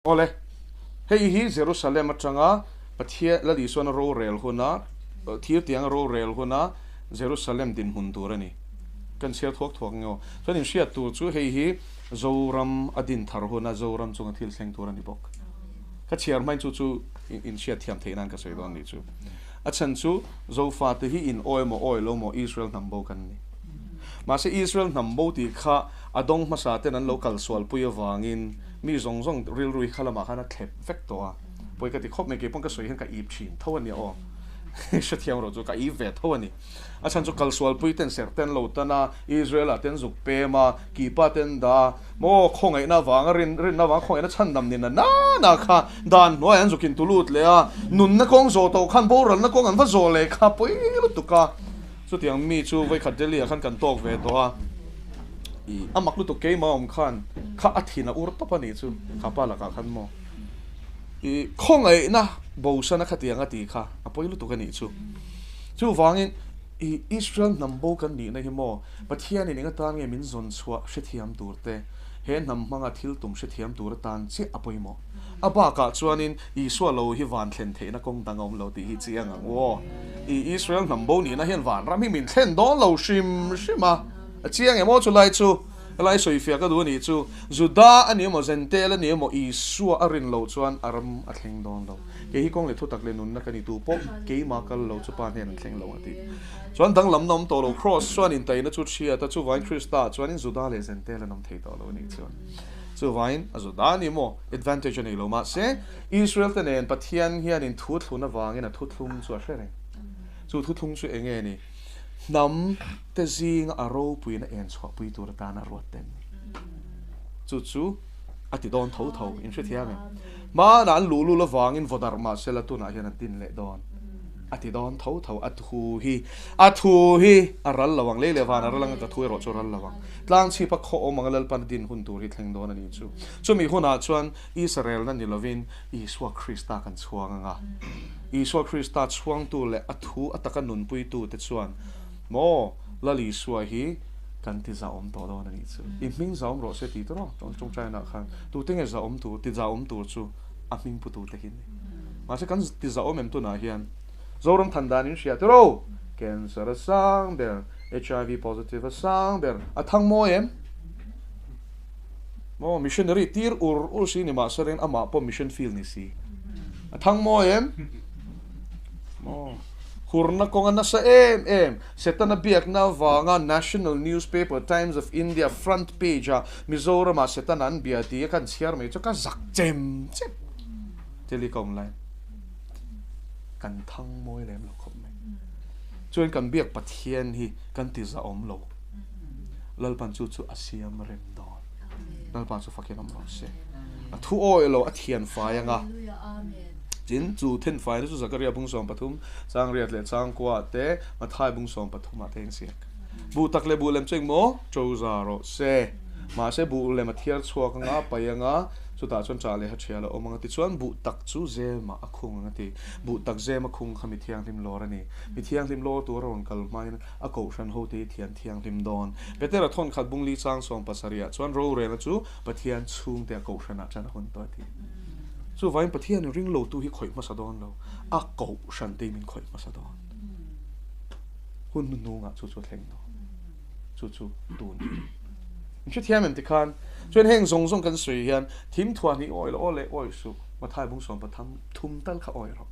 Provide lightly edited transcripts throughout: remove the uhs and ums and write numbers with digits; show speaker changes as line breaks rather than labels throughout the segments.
Awle, hei hi Jerusalem atanga Pathian Lal Isuan a rorel huna, thir tiang a rorel huna Jerusalem dinhmun tur a ni. Kan chhiar thuak thuak nge aw. Chuan inhriat tur chu hei hi Zoram a din thar huna Zoram chunga thil thleng tur a ni bawk. Ka chhiar hmain chu chu inhriat thiam theih nan ka sawi dawn nih chu. A chhan chu Zofate hi in awi emaw awi lo maw Israel hnam bo kan ni. Mahse Israel hnam bo tih kha a dawng hmasa ten an lo kal sualpui avangin Mi zawng zawng rilru hi kha lamah khan a thlep vek tawh a, pawi ka ti khawp mai, keipawn ka sawi hian ka ip thin tho a nia aw, hrethiam rawh chu ka ip ve tho a ni. A chhan chu kalsualpui ten serh ten lo tan a, Israel ah ten zuk pem a, kipa ten dah a, maw khawngaihna avanga rin rinna avanga khawngaihna chhandam ni na nana kha dan hnuaiah an zuk in tulut leh a, nunna kawng zawh tawh khan boralna kawng an va zawh leh kha pawi lutuk a. Chutiang mi chu vawikhat Delhi ah khan kan tawk ve tawh a, i a mak lutuk keimah awm khan kha a thin a ur tawp a nih chu kha pa lakah khan maw i khawngaihna bosana khatiang a tih kha a pawi lutuk a nih chu. Chuvangin i Israel hnam bo kan nihna hi maw Pathianin eng atan nge min zawn chhuah hrethiam tur te, he hnam hmanga thil tum hrethiam tur atan chiah a pawimawh. A bakah chuanin Isua lo hi van thlen theihna kawng dang a awm lo tih hi chiang ang u aw. I Israel hnam bo nihna hian vanram hi min thlen dawn lo hrim hrim a. A chiang em aw chulai chu? Helai sawifiah ka duh a nih chu, Juda a ni emaw Zentel a ni emaw Isua a rin loh chuan a ram a thleng dawn lo. Kei hi kawng leh thutak leh nunna ka ni tu pawh keimah kal lo chu Pa hnen an thleng lo a ti. Chuan danglamna awm tawh lo Kraws chuan intaihna chu thiat a, chuvangin Krista ah chuanin Juda leh Zentel an awm thei tawh lo a nih chuan. Chuvangin a zawt a ni maw? Advantage a nei lo. Mahse, Israel te nen Pathian hianin thu thlun avangin a thuthlung chu a hre reng. Chu thuthlung chu eng nge ni? Hnam te zinga a ropuina en chhuahpui tur atana ruat te an ni. Chu chu a ti dawn tho tho. In hrethiam em? Hmanah an luhlul avangin vawdarh mahsela tunah hian an tin leh dawn. A ti dawn tho tho, a thu hi, a thu hi a ral lo ang, lei leh van a ral anga ka thu erawh chu a ral lo ang. Tlang chhipa khaw awm anga Lalpan a din hun tur hi thleng dawn a ni chu. Chumi hunah chuan Israelna ni lovin Isua Krista kan chhuang anga, Isua Krista chhuangtu leh a thu a taka nunpuitute chuan maw Lal Isua hi kan ti zahawm tawh dawn a nih chu. I hming zahawm rawh se ti tawh rawh, tawngtaina khan tute nge zahawm tur, ti zahawm tur chu a hming putute hi ni. Mahse kan ti zahawm em tunah hian Zoram than dan in hria tiro, cancer a sang ber, HIV positive a sang ber, a thang mawi em? Maw missionary tir ur ur si ni mahse reng amah pawh mission field ni si. A thang mawi em? Maw hurna kawnga nasa em em Setana biakna avanga National Newspaper Times of India front page a Mizorama Setana an bia tih a kan chhiar mai chu ka zak chem chem. Telecom line kan thang mawi lem lo khawp mai. Chuan kan biak Pathian hi kan ti zahawm lo. Lalpan chu chu a siam rem dawn. Lalpa chu fakin awm rawh se. A thu awi lo a thian fai anga. Tin chu then fai na chu Zakaria bung 13 chang riat leh chang kua te Mathai bung 13 ah te in siak. Bu tak leh bu lem chu engmaw to za rawh se. Mahse bu lem a thiar chhuak anga pai anga chutah chuan chah leh ha thial a awm anga tichuan bu tak chu zemah a khung anga ti. Bu tak zem a khung kha mi thianghlim lawr a ni. Mi thianghlim lawr tur a rawn kal hmain a kohhran hote hi thian thianghlim dawn. Petera thawn khat bungli chang 70 ah chuan rorelna chu Pathian chhungte a kohhranah chuan a hun tawh a ti. Chuvangin Pathianin ringlotu hi khawih hmasa dawn lo, a kohhran te hi min khawih hmasa dawn. Hun hnuhnungah chu chu a thleng dawn. Chu chu tun hi. Min hrethiam em tikhan chuan heng zawng zawng kan sawi hian thim thuah hnih awi lo aw leh awi suh Mathai bung 13 thum tal kha awi rawh.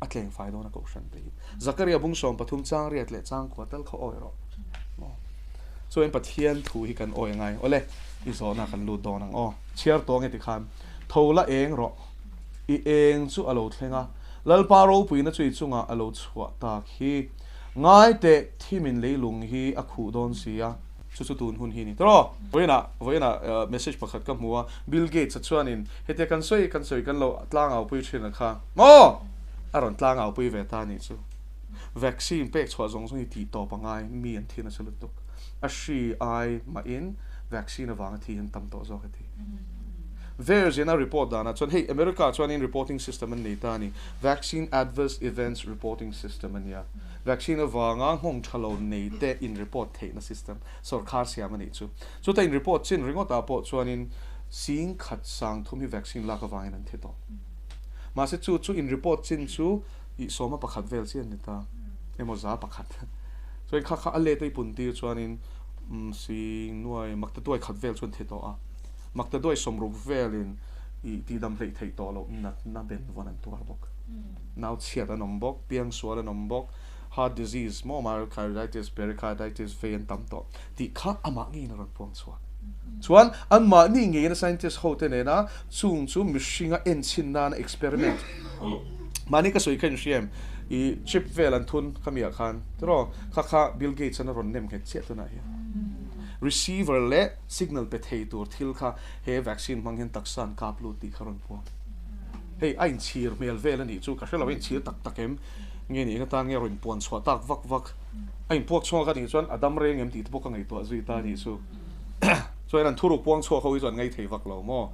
A tleng fai dawn a kohhran te hi. Zakaria bung 13 chang riat leh chang kua tal kha awi rawh. Chuan Pathian thu hi kan awi angai. Awle i zawhna kan lut dawn ang aw. Chhiar tawh nge tikhan tho la eng rawh. I eng chu a lo thleng a, Lalpa ropuina chu i chungah a lo chhuah tak hi. Ngai teh thimin leilung hi a khuh dawn si a. Chu chu tun hun hi ni tawh. Vawiinah vawiinah message pakhat ka hmu a, Bill Gates-a chuanin hetia kan sawi kan sawi kan lo tlangaupui thin a kha maw? A rawn tlangaupui ve ta anih chu. Vaccine pek chhuah zawng zawng hi tih tawp a ngai, mi an thi nasa lutuk. A hri ai mahin vaccine avanga thi hi an tam tawh zawk a ti. VAERS in a report danah chuan hei America chuanin reporting system an nei ta a ni, Vaccine Adverse Events Reporting System a nia. Vaccine avanga nghawng tha lo nei te in report theihna system sawrkar siam a nih chu. Chuta in report chin ringawtah pawh chuanin 10,000 30 hi vaccine lak avangin an thi tawh. Mahse chu chu in report chin chu ih 11 vel chian ni ta emaw 100. Chuan kha kha a let a i pun tir chuanin sing nuai makta duai khat vel chuan thi tawh a. Makta duai 60 velin ih tihdam hleih theih tawh loh natna benvawn an tuar bawk. Nau chhiat an awm bawk, piangsual an awm bawk, heart disease maw myocarditis, pericarditis vei an tam tawh tih kha amah ngeiin a rawn puang chhuak. Chuan anmahni ngeiin a scientist ho te nena chung chu mihringa enchhin nana experiment mahni ka sawi kha in hria em? I chip vel an thun khami ah khan tiraw kha kha Bill Gates an a rawn nem nghet chiah tunah hian receiver leh signal pe thei tur thil kha he vaccine hmang hian taksa an kap lut tih kha rawn puang. Hei a inchhir hmel vel a nih chu ka hre lo a inchhir tak tak em? Nge nih atan nge rawn puan chhuah tak vak vak a inpuak chhuak a nih chuan a dam reng em tih te pawh ka ngaihtuah zui ta a nih chu. Chuan an thuruk puang chhuak ho hi chu an ngaithei vak lo maw?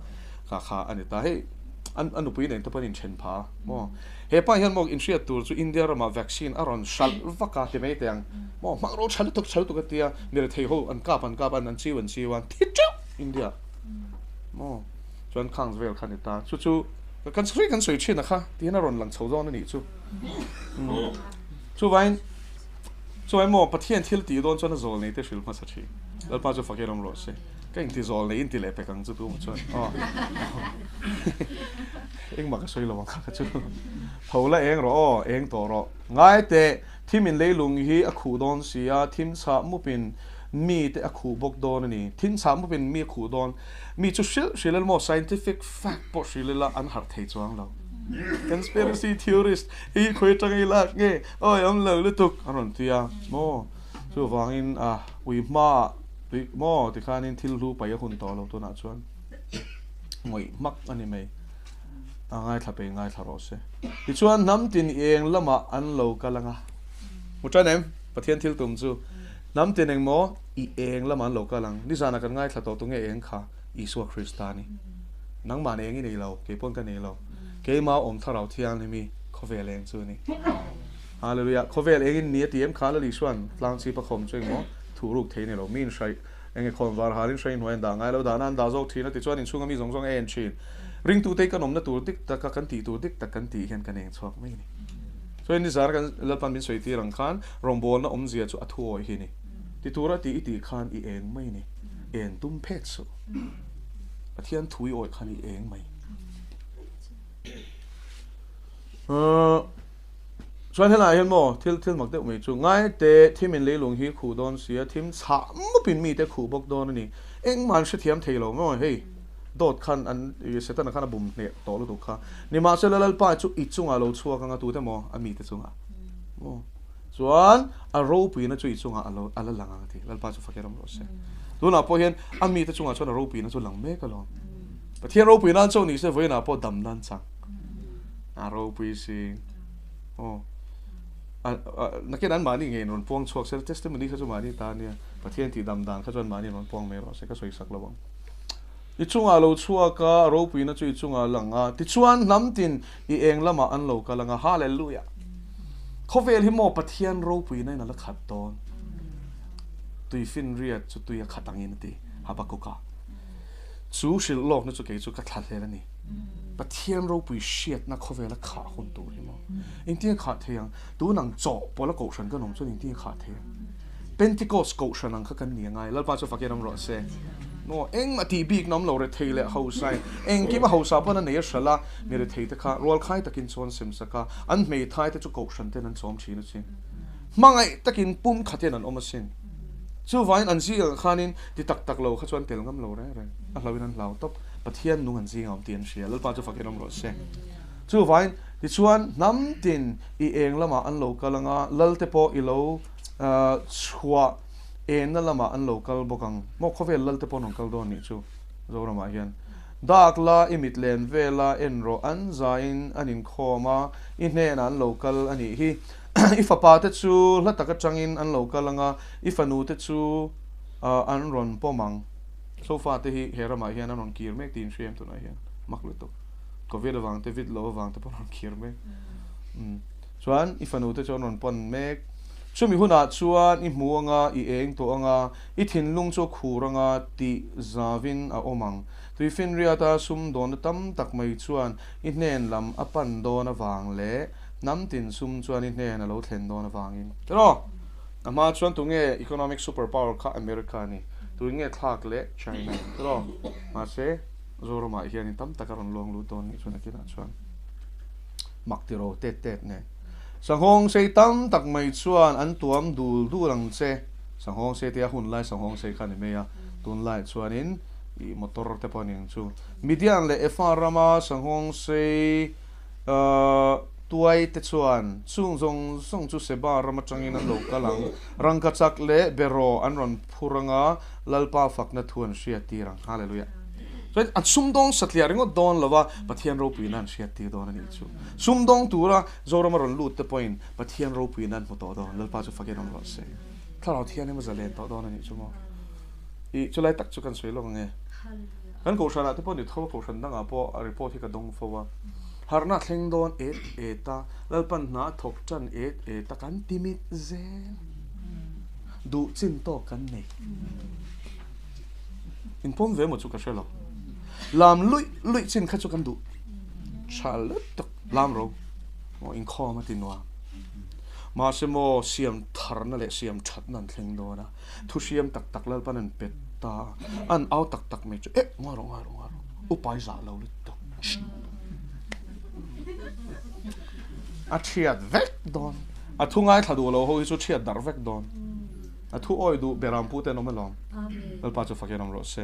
Kha kha a ni ta. Hei an a nupui nen te pawh an inthen pha maw? He pa hian maw inhriat tur chu India ramah vaccine a rawn hralh vak a ti mai teh ang maw? Hmang ro tha lutuk tha lutuk a tia mirethei ho an kap an kap a an chiu an chiu a an thi teuh India maw? Chuan khang vel kha a ni ta. Chu chu kan sawi kan sawi thin a kha tihian a rawn lang chho dawn a nih chu. Chuvain chuvain maw Pathian thil tih dawn chuan a zawl nei te hrilh hmasa thin. Lalpa chu fakir awm rawh se. Ka inti zawl nei inti leh pek ang chu tumah chuan aw. Engmah ka sawi lo ang kha kha chu. Tho la eng rawh aw, eng tawh rawh. Ngai teh, thim in leilung hi a khuh dawn si a, thim chhah mupin mi te a khuh bawk dawn a ni. Thim chhah mupin mi a khuh dawn. Mi chu hrilh hrilh ila maw scientific fact pawh hrilh ila an harh thei chuang lo. Conspiracy theorist hi khawi atanga i lak nge awi awm lo lutuk a rawn ti a maw. Chuvangin a ui hmaah tui maw tikhanin thil hlu paih a hun tawh lo tunah chuan ngawih hmak a ni mai. A ngaithla pei ngaithla rawh se. Tichuan hnam tin eng lamah an lo kal ang a. Hmu tan em? Pathian thil tum chu hnam tin eng maw i eng lamah an lo kal ang. Nizanah kan ngaithla tawh tunge eng kha? Isua Krista a ni. Nangmah eng i nei lo, kei pawn ka nei lo. Keimah awm thlarau thianghlim hi khawvel eng chu a ni. Hallelujah! Khawvel eng in ni a ti em kha Lal Isua'n tlang chip a khawm chu eng maw thuh ruk thei a ni lo. Mi inhraih eng nge khawn var halin hraih hnuai an dah ngai lo, dahna an dah zawk thin a tichuan inchhunga mi zawng zawng a en thin. Ringtute kan awmna tur dik taka kan tih tur dik tak kan tih hian kan eng chhuak mai a ni. Chuan nizar kan Lalpan min sawi tir ang khan rawngbawlna awmzia chu a thuawi hi a ni. Ti tura tih i tih khan i eng mai a ni. Eng tum phet suh. Pathian thu i awih khan i eng mai. Chuan helaiah hian maw thil thil mak deuh mai chu ngai te thim in leilung hi khuh dawn si a, thim chhah mup in mite khuh bawk dawn a ni. Engmah an hrethiam thei lo maw hei dawt khan an Setana khan a bum hneh tawh lutuk kha. Nimahsela Lalpa chu i chungah lo chhuak anga tute maw a mite chungah maw chuan a ropuina chu i chungah a lo a la lang ang a ti. Lalpa chu fakir awm rawh se. Tunah pawh hian a mite chungah chuan a ropuina chu lang mek alawm. Pathian ropui nan chauh ni se vawiinah pawh dam nan chang. A ropui si. Aw. Nakin an mahni ngei in rawn puang chhuak se, testimony kha chu mahni ta ania. Pathian tih dam dan kha chuan mahni rawn puang mai rawh se, ka sawi sak lo ang. I chungah lo chhuak a, a ropuina chu i chungah a lang a, tichuan hnam tin i eng lamah an lo kal ang a, Hallelujah! Khawvel hi maw Pathian ropuina in a la khat dawn? Tuifinriat chu tui a khat angin a ti, Habakuka. Chu hrilh lawkna chu kei chu ka thlahlel a ni. Pathian ropui hriatna khawvela khah hun tur hi maw? Engtin a khah thei ang? Tun ang chaw pawla kohhran kan awm chuan engtin a khah thei ang? Pentecost kohhran ang kha kan ni angai. Lalpa chu fakin awm rawh se. Maw? Engmah tih bikna awm lo rethei leh hausa in engkim a hausa pawn a nei a hralh a, mi rethei te kha rualkhai takin chuan sem sak a, an hmeithai te chu kohhran ten an chawm thin asin. Hmangaih takin pum khatin an awm asin. Chuvangin an zingah khanin ti tak tak lo kha chuan tel ngam lo reng reng. A hlauhin an hlau tawp. Pathian nung an zingah awm tih an hria. Lalpa chu fakin awm rawh se. Chuvangin tichuan hnam tin i eng lamah an lo kal anga, Lalte pawh i lo chhuah enna lamah an lo kal bawk ang. Maw khawvel Lalte pawh an rawn kal dawn nih chu Zoramah hian. Dak la i mit len vela en rawh an zaiin an inkhawm a, i hnenah an lo kal a nih hi. I fapa te chu hla tak atangin an lo kal ang a, i fanu te chu an rawn pawm ang. Sofa te hi he ramah hian an rawn kir mek tiin hriam tunah hian mak lutuk. Covid avang te, vid lo avang te pawh an rawn kir mek. Chuan i fanu te chu an rawn pawn mek. Chumi hunah chuan i hmu anga, i eng tawh anga, i thinlung chu a khur anga tih zavin a awm ang. Tuifinriata sumdawnna tam tak mai chuan i hnen lam a pan dawn avang leh hnam tin sum chuan i hnen a lo thlen dawn avangin. Tiraw? A hma chuan tunge economic super power kha America a ni, tuin nge thlak leh China a ni. Tiraw? Mahse, Zoramah hianin tam tak a rawn luang lut dawn nih chuan nakinah chuan mak tiraw tet tet nen. Sanghawng sei tam tak mai chuan an tuam dul dul ang che. Sanghawng sei te a hun lai sanghawng sei kha a ni mai a, tunlaiah chuanin ih motor te pawh a ni ang chu. Midian leh Efa rama sanghawng sei tuai te chuan chung zawng zawng chu Seba ram atangin an lo kal ang. Rangkachak leh beraw an rawn phur anga Lalpa fakna thu an hriat tir ang. Hallelujah. Chuan an sumdawng satliah ringawt dawn lova Pathian ropuina an hriat tir dawn a nih chu. Sumdawng tura Zoram a rawn lut te pawhin Pathian ropuina an hmu tawh dawn. Lalpa chu fakin awm rawh se. Thlarau Thianghlim a zalen tawh dawn a nih chu maw. Ih chulai tak chu kan sawi lawk ang e. Kan kohhranah te pawh ni tho a, kohhran dangah pawh a report hi ka dawng fo a. Harhna thleng dawn et et a, Lalpan hna a thawk tan et et a kan ti mit zel. Duh chin tawk kan nei. Inpawm ve maw chu ka hre lo. Lam luih luih chin kha chu kan duh tha lutuk lam ro maw inkhawm a ti nuam. Mahse maw siam tharna leh siam thatna an thleng dawn a, thu hriam tak tak Lalpan an pet ta a, an au tak tak mai chu eh ngawi rawh ngawi rawh ngawi rawh upai zah lo lutuk a thiat vek dawn. A thu ngaithla duh lo ho hi chu thiat darh vek dawn. A thu awi duh Berampu te an awm alawm. Lalpa chu fakin awm rawh se.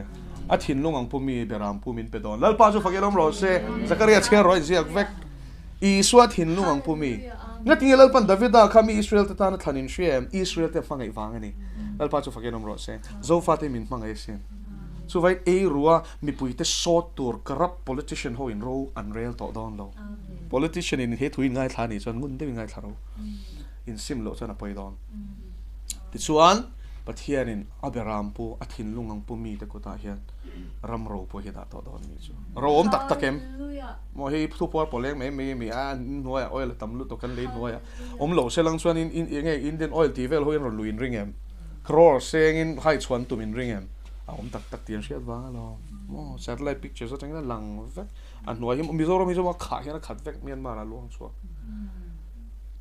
A thinlung ang pu mi Berampu min pe dawn. Lalpa chu fakin awm rawh se. Zakaria chhiar rawh a inziak vek. Isua thinlung ang pu mi. Ngatinge Lalpan Davida kha mi Israel te tana thlan in hria em? Israel te hmangaih vang a ni. Lalpa chu fakin awm rawh se. Zofate min hmangaih asin. Chuvai ei rua mipuite sawt tur corrupt politician ho in ro an rel tawh dawn lo. Politician in he thu in ngaithla a nih chuan ngun deuhin ngaithla ro. In sim loh chuan a pawi dawn. Tichuan, Pathianin a beram pu, a thinlung ang pu mite kutah hian ram ro pawh hi a dah tawh dawn mi chu. Ro awm tak tak em? Maw hei thu puar pawh leng mai mai a mi a, an hnuaiah oil a tam lutuk an lei hnuaiah awm lo se lang chuan in eng nge Indian oil tih vel ho hian rawn lui in ring em? Crore sengin hai chhuan tum in ring em? A awm tak tak tih an hriat vang alawm. Maw satellite pictures atangin a lang vek. A hnuai hi Mizoram hi chu a khah hian a khat vek Myanmar ah luang chhuak.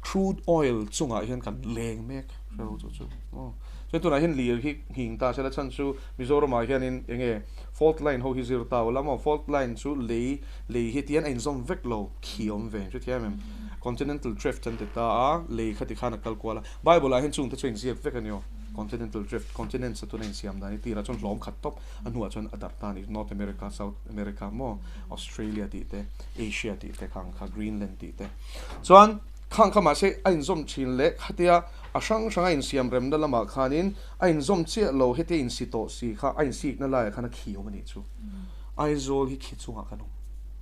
Crude oil chungah hian kan leng mek hre lo chu chu aw. Chuan tunah hian lir hi nghing ta sela chhan chu Mizoramah hianin eng nge fault line ho hi zir ta ula maw fault line chu lei lei hi tihian a inzawm vek lo khi awm ve hrethiam em continental drift an ti ta a lei kha tikhan a kal kual a Bible ah hian chungte chu a inziak vek a ni aw continental drift continents a tuna insiam dan hi tirah chuan hlawm khat tawp a hnuah chuan a darh ta a ni North America South America maw Australia tih te Asia tih te khang kha Greenland tih te. Chuan khang kha mahse a inzawm thin leh khatia a hrang hrang a insiam remna lamah khanin a inzawm chiah lo hetia insi tawh si kha a insikna laiah khan a khi awm a nih chu. Aizawl hi khi chungah khan awm.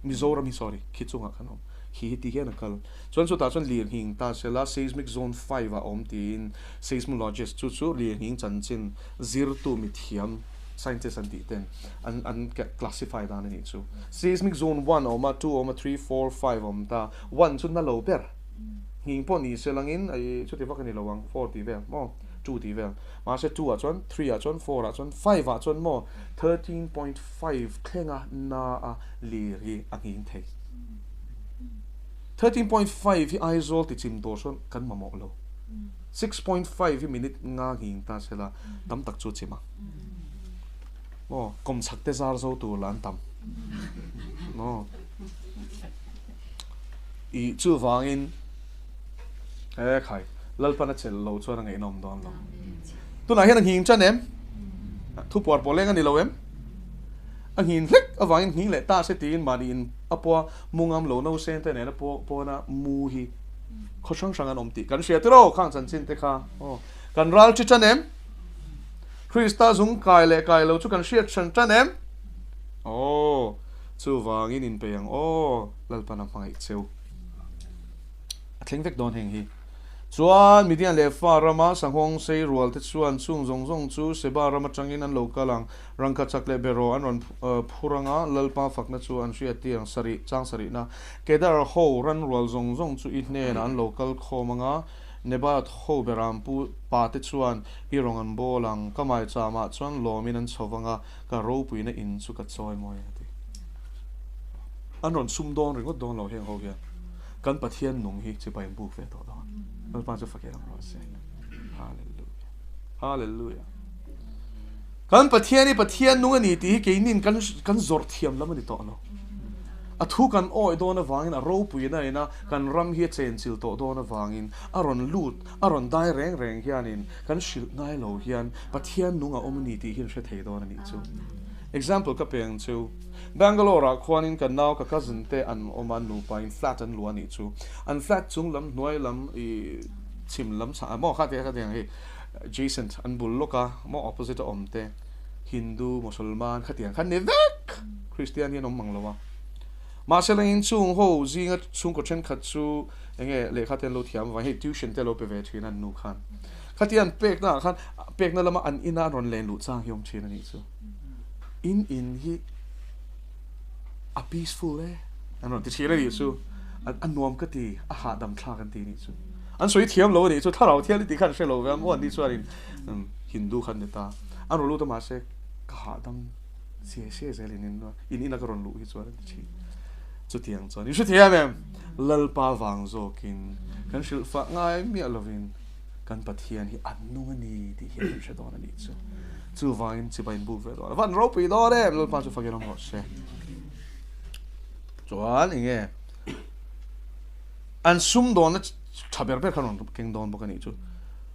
Mizoram hi sorry khi chungah khan awm. Khi hi ti hian a kal. Chuan chutah chuan lirnghing ta sela seismic zone 5 ah awm tiin seismologist chu chu lirnghing chanchin zirtu mithiam scientist an tih ten an an classify dan a nih chu. Seismic zone 1 a awm a, 2 a awm a, 3, 4, 5 a awm ta. 1 chu na lo ber. Nghing pawh ni se langin ai chuti vak a ni lo ang, 4 tih vel maw, 2 tih vel. Mahse 2 ah chuan, 3 ah chuan, 4 ah chuan, 5 ah chuan maw 13.5 thlenga na a lir hi a nghing thei. 13.5 hi Aizawl ti chim tur sawn kan mamawh lo. 6.5 hi minute nga nghing ta sela tam tak chu a chim ang. Maw kawmchhak te zar zo tur lah an tam. Maw i chuvangin he khai Lalpan a chelh lo chuan a ngaihnawm dawn lo. Tunah hian a nghing tan em? Thu puar pawh leng a ni lo em? A nghin hlek avangin nghing leh ta se tiin mahni in a pawha mu ngam lo no sen te nena pawna mu hi khaw hrang hrang an awm tih kan hria tiraw khang chanchin te kha aw kan ral chi tan em? Krista zung kai leh kai lo chu kan hriat hran tan em? Aw, chuvangin inpeih ang aw, Lalpan a hmangaih cheu. A thleng vek dawn heng hi. Chuan Midian leh Efa rama sanghawng sei rual te chuan chung zawng zawng chu Seba ram atangin an lo kal ang. Rangkachak leh Beraw an rawn phur anga Lalpa fakna chu an hriat tir ang. Sarih, chang sarihna. Kedar ho ran rual zawng zawng chu i hnenah an lo kal khawm anga. Nebaioth ho berampu pate chuan i rawng an bawl ang, ka maicham ah chuan lawmin an chho vang a, ka ropuina in chu ka chawi mawi ang a ti. An rawn sum dawn ringawt dawn lo heng ho hian kan Pathian nung hi chibai an buk ve tawh dawn. Lalpa chu fakir ang rawh se. Hallelujah. Hallelujah. Kan Pathian hi Pathian nung a ni tih hi keinin kan kan zawrh thiam lam a ni tawh lo. A thu kan awih dawn avangin a ropuina ina kan ram hi a chenchil tawh dawn avangin a rawn lut a rawn dai reng reng hianin kan hrilh ngai lo hian Pathian nung a awm a ni tih hi an hre thei dawn a nih chu. Example ka pe ang cheu. Bangalore ah khuanin ka nau ka cousin te an awm a nupa in flat an luah a nih chu. An flat chung lam hnuai lam i chhim lam chhah maw kha tia kha tiang hei adjacent an bul lawk a maw opposite a awm te Hindu Mosolman kha tiang kha ni vek Christian hi an awm mang lo a. Mahse langin chung ho zinga chhungkaw thenkhat chu enge lehkha te an lo thiam avang hei tuition te a lo pe ve thin a an nu khan. Khatia an pekna ah khan pekna lama an ina an rawn len luh chang hi awm thin a nih chu. In in hi a peaceful e an rawn ti thin a nih chu. A nuam ka ti, a hahdam thlak an ti a nih chu. An sawi thiam lo a nih chu, thlarau thial i tih kha an hre lo ve a, maw an nih chuanin Hindu kha an ni ta. An rawn lut a mahse ka hahdam siai siai zel in in ina ka rawn luh hi chuan an ti thin. Chutiang chuan i hrethiam em? Lalpa vang zawkin kan hrilh fah ngai miah lovin kan Pathian hi an nung a ni tih hian kan hre dawn a nih chu. Chuvangin chibai in buk ve dawn a. Van ropui dawn em! Lalpa chu fakin awm rawh se. Chuan enge an sum dawnna tha ber ber kha rawn keng dawn bawk a nih chu.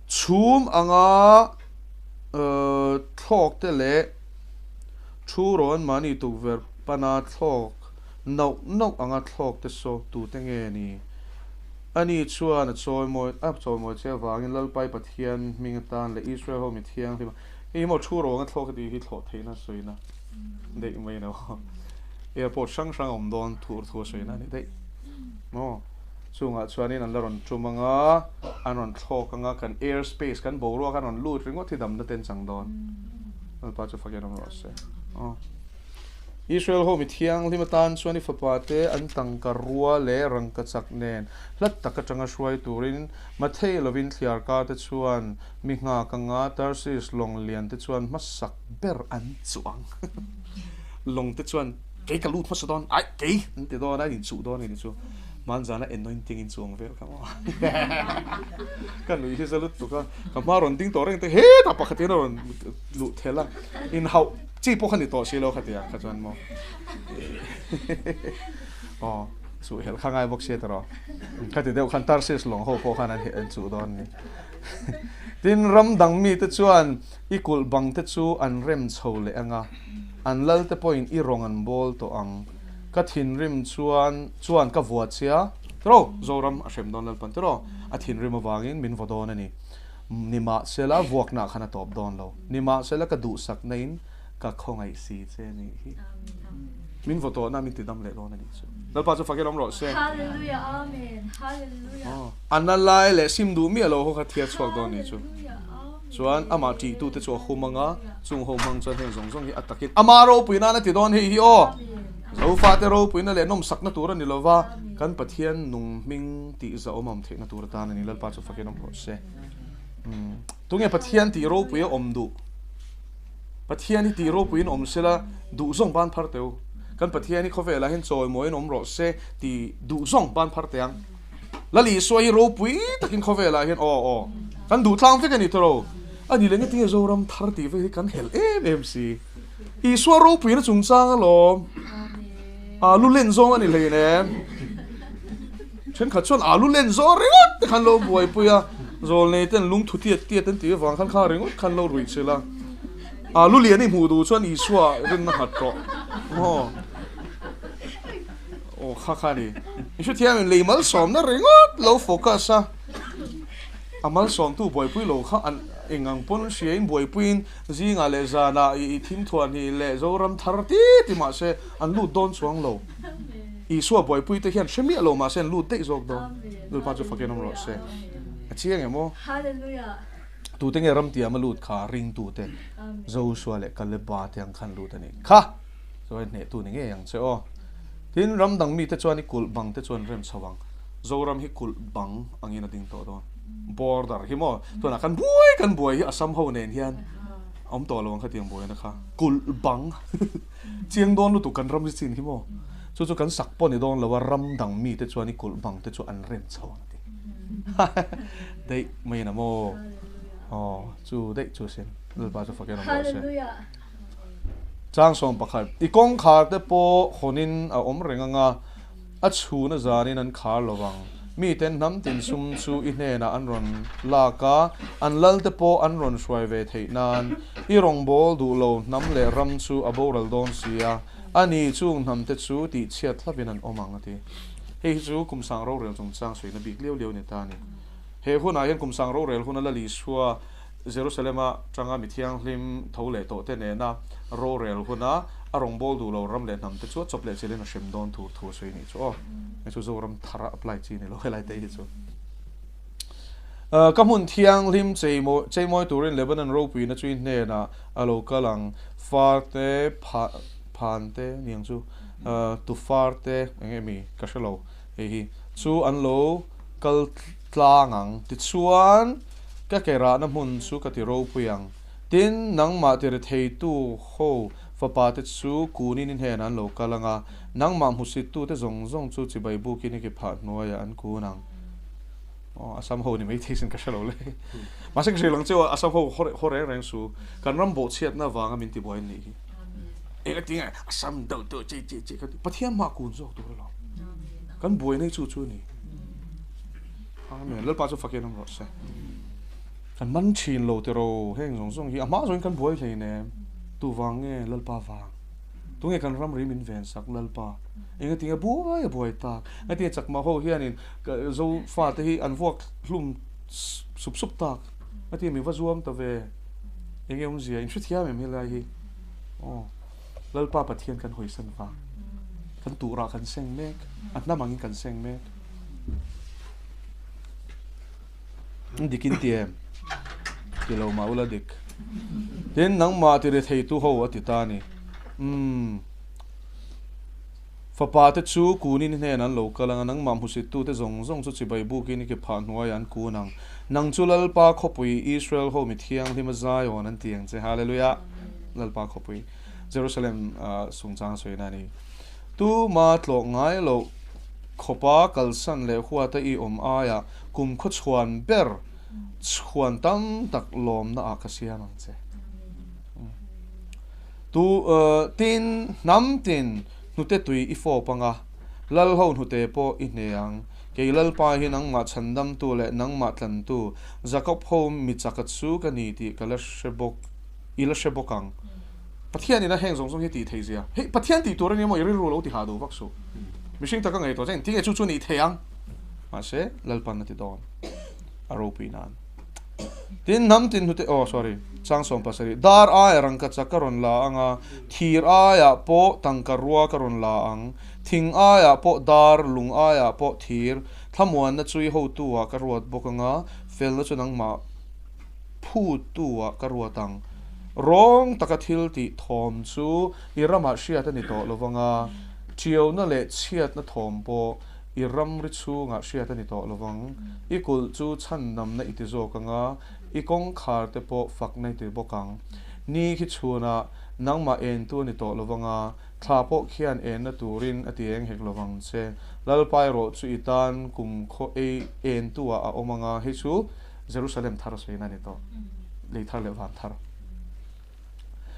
Chhum anga thlawk te leh thu rawn mahni tukverh pana thlawk nauh nauh anga thlawk te saw tute nge ni? Ani chuan a chawimawi a chawimawi che avangin Lalpai Pathian hming atan leh Israel ho mi thianghlim a hei hi maw thu rawng a thlawk a tih hi thlawh theihna sawina daih mai lo airport hrang hrang a awm dawn thur thu a sawina a ni daih maw chungah chuanin an la rawn tum anga an rawn thlawk anga kan air space kan boruak an rawn lut ringawt hi damna ten chang dawn Lalpa chu fakin awm rawh se aw. Israel ho mi thianghlim atan chuan i fapate an tangka rua leh rangkachak nen hlat tak atanga hruai turin Mathei lovin thliarkar te chuan mi nghak anga Tarsis lawng lian te chuan hmasak ber an chuang. Lawng te chuan kei ka lut hmasa dawn, aih kei an ti dawn a, an inchuh dawn a ni chu. Hmanzana anointing in chuang vel kha maw. Ka nuih hi za lutuk a, ka hma rawn ding tawh reng te hetah pakhat hian a rawn luh thelh a, inhauh chi pawh kha ni tawh si lo kha tia kha chuan maw. Aw chuh helh kha ngai bawk sia tawh rawh. Khati deuh khan Tarsis lawng ho pawh khan an chuh dawn a ni. Tin, ram dang mite chuan i kulh bang te chu an rem chho leh ang a, an lal te pawhin i rawng an bawl tawh ang. Ka thinrim chuan chuan ka vua chia tiraw Zoram a hrem dawn Lalpan tiraw a thinrim avangin min vaw dawn a ni. Nimahsela vuakna khan a tawp dawn lo. Nimahsela ka duhsakna in ka khawngaih si che a nih hi. Min vaw tawhna min tidam leh dawn a nih chu. Lalpa chu fakin awm rawh se.
Hallelujah Amen Hallelujah.
A na lai leh sim duh miah lo ho kha thiat chhuak dawn a nih chu. Chuan amah ṭihtute chu a hum ang a, chung ho hmang chuan heng zawng zawng hi a takin ama ropui nan a ti dawn hei hi aw. Zofate ropuina leh nawmsakna tur a ni lo va, kan Pathian nung hming tih zahawm awm theihna tur atan a ni. Lalpa chu fakin awm rawh se. Tunge Pathian tih ropui a awm duh? Pathian hi tih ropuiin awm sela duh zawng ban phar teh u. Kan Pathian hi khawvelah hian chawimawiin awm rawh se tih duh zawng ban phar teh ang. Lal Isua hi ropui takin khawvelah hian aw aw kan duh tlang vek a ni tawh lo. A ni leh nge tinge Zoram thar tih vek hi kan helh em em si. Isua ropuina chungchang alawm. Alu len zawng a ni hlein em. Thenkhat chuan alu len zawng ringawt te khan lo buaipui a, zawlnei ten lungthu tiat tiat an tih avang khan kha ringawt khan lo ruih chilh a. Alu lian i hmuh duh chuan Isua rinna nghat rawh. Maw? Aw kha kha ni. I hrethiam in lei malsawmna ringawt lo focus a. A malsawmtu buaipui lo kha an eng ang pawn hria in buaipuiin zingah leh zanah i thim thuah hnih leh Zoram thar ti ti mahse an lut dawn chuang lo. Isua buaipui te hian hre miah lo mahse an lut daih zawk dawn. Lalpa chu fakin awm rawh se. A chiang em aw? Tute nge ramtiam a lut kha ringtute Joshua leh Kaleba te ang khan lut a nih kha. Chuan hnehtu ni ngei ang che aw. Tin, ram dang mite chuan i kulh bang te chuan rem chho ang. Zoram hi kulh bang angin a ding tawh dawn. Border hi maw tunah kan buai kan buai hi Assam ho nen hian awm tawh lo ang khatiang buaina kha kulh bang chiang dawn lutuk kan ram hi chin hi maw chu chu kan sak pawh ni dawn lo a ram dang mite chuan i kulh bang te chu an rem chho ang a ti daih mai in a maw aw chu daih chu sin Lalpa chu fakin awm rawh se. Chang 11 i kawngkhar te pawh hawnin a awm reng ang a. A chhun a zanin an khar lo vang. Miten hnam tin sum chu i hnenah an rawn lak a, an lalte pawh an rawn hruai ve theih nan. I rawngbâwl duh lo hnam leh ram chu a boral dawn si a, a ni chung hnamte chu tihchhiat hlauhin an awm ang, a ti. Hei hi chu kum sang rorel chungchang sawiina bik liau liau a ni ta a ni. He hunah hian kum sang rorel huna Lal Isua Jerusalem-a tanga mi thianghlim tho leh tawhte nena rorel huna a rawngbâwl duh lo ram leh hnamte chu a chawp leh chilhin a hrem dawn tur thu a sawi nih chu aw. Hei chu Zoram thara apply chi ni lo helai te hi chu. Ka hmun thianghlim cheimawi turin Lebanon ropuina chu i hnenah a lo kal ang. Far te, phan te niang chu, tu far te eng nge mi ka hre lo hei hi chu an lo kal tlang ang. Tichuan. Ka ke rahna hmun chu ka ti ropui ang. Tin, nangmah ti retheitu ho fapa te chu kunin i hnenah an lo kal ang a, nangmah hmusittute zawng zawng chu chibai bukin i ke phah hnuaiah an kun ang. Aw, Assam ho ni maithei sin ka hre lo le. Mahse ka hrilh ang che aw, Assam ho haw reng reng su. Kan ram bawhchhiatna avanga min tibuai an nih hi. Eng a ti nge Assam deuh deuh che che che ka ti. Pathian hmah kun zawk tur alawm. Kan buaina hi chu chu a ni. Amen. Lalpa chu fakin awm rawh se. Kan man thin lo tiro heng zawng zawng hi a hma zawngin kan buai hlei nem. Tu vang nge Lalpa vang. Tu nge kan ram ri min ven sak Lalpa. Eng a tinge buai a buai tak. Eng a tinge chakma ho hianin zo fate hi an vuak hlum sup sup tak. A tinge min va zuam ta ve. Eng nge awmzia in hrethiam em helai hi. Aw. Lalpa Pathian kan hawisan vang. Kan turah kan seng mek. A hnam angin kan seng mek. Dik in ti em? Ti lo mah ula dik. Tin, nangmah ti retheitu ho a ti ta a ni. Umm. Fapa te chu kunin i hnenah an lo kal ang a, nangmah hmusittute zawng zawng chu chibai bukin i ke phah hnuaiah an kun ang. Nang chu Lalpa khawpui Israel ho mi thianghlima Zion an ti ang che. Hallelujah! Lalpa khawpui Jerusalem chungchang a sawina a ni. Tuma tlawh ngai loh khawpa kalsan leh huata i awm aiah kum khawchhuan ber chhuan tam tak lawmna ah ka siam ang che. Tu tin hnam tin hnute tui i fawp anga, Lalho hnute pawh i hne ang. Kei Lalpa hi nangmah chhandamtu leh nangmah tlantu, Jakob ho mi chaka chu ka ni tih ka la hre bawk, i la hre bawk ang. Pathian ina heng zawng zawng hi tih theih zia. Hei Pathian tih tur a nia maw i rilru lo ti hah duh vak suh. Mihring taka ngaihtuah chuan engtin nge chu chu nih theih ang? Mahse Lalpan a ti dawn a ropui nan. Tin hnam tin hnute aw sorry chang 17 dar aia rangkachak ka rawn la ang a, thir aiah pawh tangka rua ka rawn la ang, thing aiah pawh dar, lung aiah pawh thir, thlamuanna chu i hotu ah ka ruat bawk ang a, felna chu nangmah Phutu-ah ka ruat ang. Rawng taka thil tih thawm chu i ramah hriat a ni tawh lo vang a, ṭiauna leh chhiatna thawm pawh i ramri chhungah hriat a ni tawh lo vang. I kulh chu chhandamna i ti zawk ang a, i kawngkhar te pawh fakna i ti bawk ang. Ni khi chhunah nangmah entu a ni tawh lo vang a, thla pawh khian enna turin a ti eng hek lo vang che. Lalpa erawh chu i tan kum khaw ei entu-ah a awm ang a, hei chu Jerusalem thar sawiin a ni tawh, lei thar leh van thar.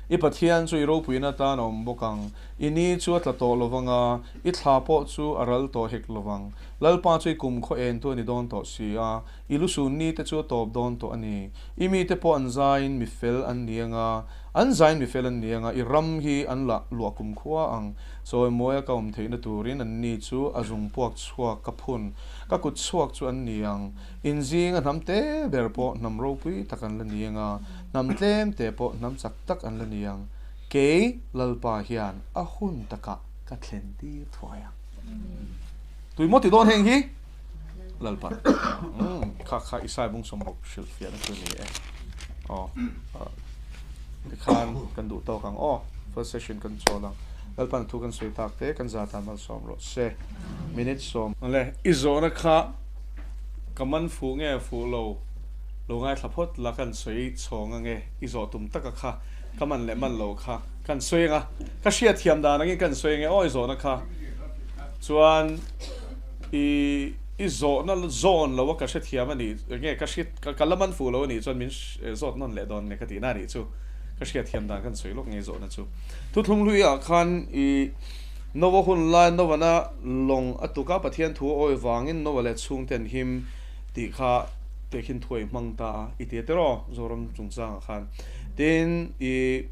I Pathian chu i ropuina atan a awm bawk ang, i ni chu a tla tawh lo vang a, i thla pawh chu a ral tawh hek lo vang. Lalpa chu i kumkhaw entu a ni dawn tawh si a, i lusun nite chu a tawp dawn tawh a ni. I mite pawh an zaiin mi fel an ni ang a, an zaiin mi fel an ni ang a, i ram hi an la luah kumkhua ang. Chawimawia ka awm theihna turin anni chu a zung puak chhuak ka phun, ka kut chhuak chu an ni ang. Inzing a hnam te ber pawh hnam ropui tak an la ni ang a, hnam tlem te pawh hnam chak tak an la ni ang. Kei Lalpa hian a hun takah ka thlen tir thuai ang. Tui maw ti dawn heng hi? Lalpa kha kha Isai bung sawmruk hrilh fiahna chu a ni e. Aw tikhan kan duh tawk ang aw. First session kan chawl ang. Lalpan thu kan sawi tak te kan za tan malsawm rawh se. Minute 10. Awle i zawhna kha. Ka man fuh nge fuh lo lo ngaithla phawt la kan sawi chhawng ange i zawh tum taka kha ka man leh man lo kha kan sawi anga ka hriatthiam dan angin kan sawi ange aw i zawhna kha chuan i i zawhna zawn lo a ka hrethiam a nih nge ka hri ka la man fuh lo a nih chuan min zawt nawn leh dawn nge ka tihna a nih chu ka hriatthiam dan kan sawi lawk nge zawhna chu thuthlung hlui ah khan i Noah hun lai Noah-na lawng a tuk a, Pathian thu a awi vangin Noah leh chhungte an him tih kha tehkhin thuai hmang ta a, i ti a tiraw Zoram chungchangah khan. Tin, i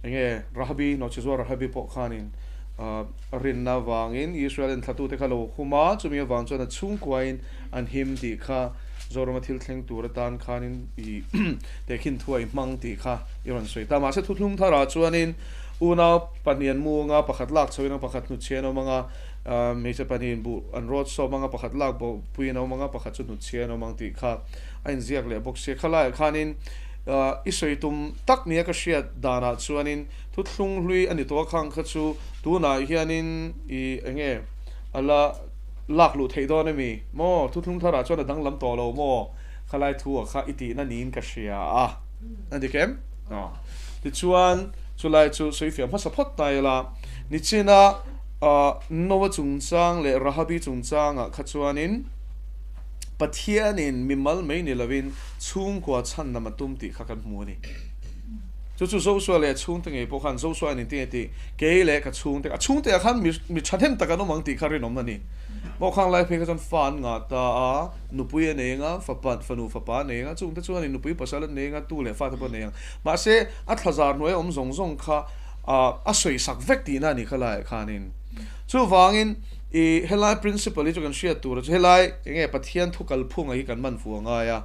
enge Rahabi, Nawhchizuar Rahabi pawh khanin a rinna vangin Israel enthlatute kha lo hum a, chumi avang chuan a chhungkuain an him tih kha Zorama thil thleng tur atan khanin i tehkhin thuai hmang tih kha i rawn sawi ta. Mahse thuthlung tharah chuanin Unau pahnih an mu anga, pakhat lak chhoin anga, pakhat hnutchhiah an awm anga, hmeichhe pahnihin buh an rawt sawm anga, pakhat lak bohpuiin a awm anga, pakhat chu hnutchhiah an awm ang tih kha a inziak leh bawk sia. Khalaiah khanin i sawi tum tak nia ka hriat danah chuanin thuthlung hlui a ni tawh a, khang kha chu tunah hianin i enge a la lak luh theih dawn ami maw? Thuthlung tharah chuan a danglam tawh lo maw? Khalai thu ah kha i tihna niin ka hria a. A dik em? Tichuan, chulai chu sawifiah hmasa phawt ta ila, nichina Noa chungchang leh Rahabi chungchangah kha chuanin Pathianin mimal mai ni lovin chhungkua chhan lam a tum tih kha kan hmu a ni. Chu chu Joshua leh a chhungte ngei pawh khan Joshua in engtin nge tih kei leh ka chhungte, a chhungte ah khan mi thahnem tak an awm ang tih kha rinawm a ni. Maw khang lai phei kha chuan fa an ngah ta a, nupui a nei anga, fapa, fanu fapa a nei anga, chungte chuan in nupui pasal an nei anga, tu leh fate pawh an nei ang. Mahse, a thlazar hnuaia awm zawng zawng kha a sawisak vek tihna a ni kha laiah khanin. Chuvangin, i helai principle hi chu kan hriat tur a chu helai enge Pathian thu kalphunga hi kan man fu a ngai a.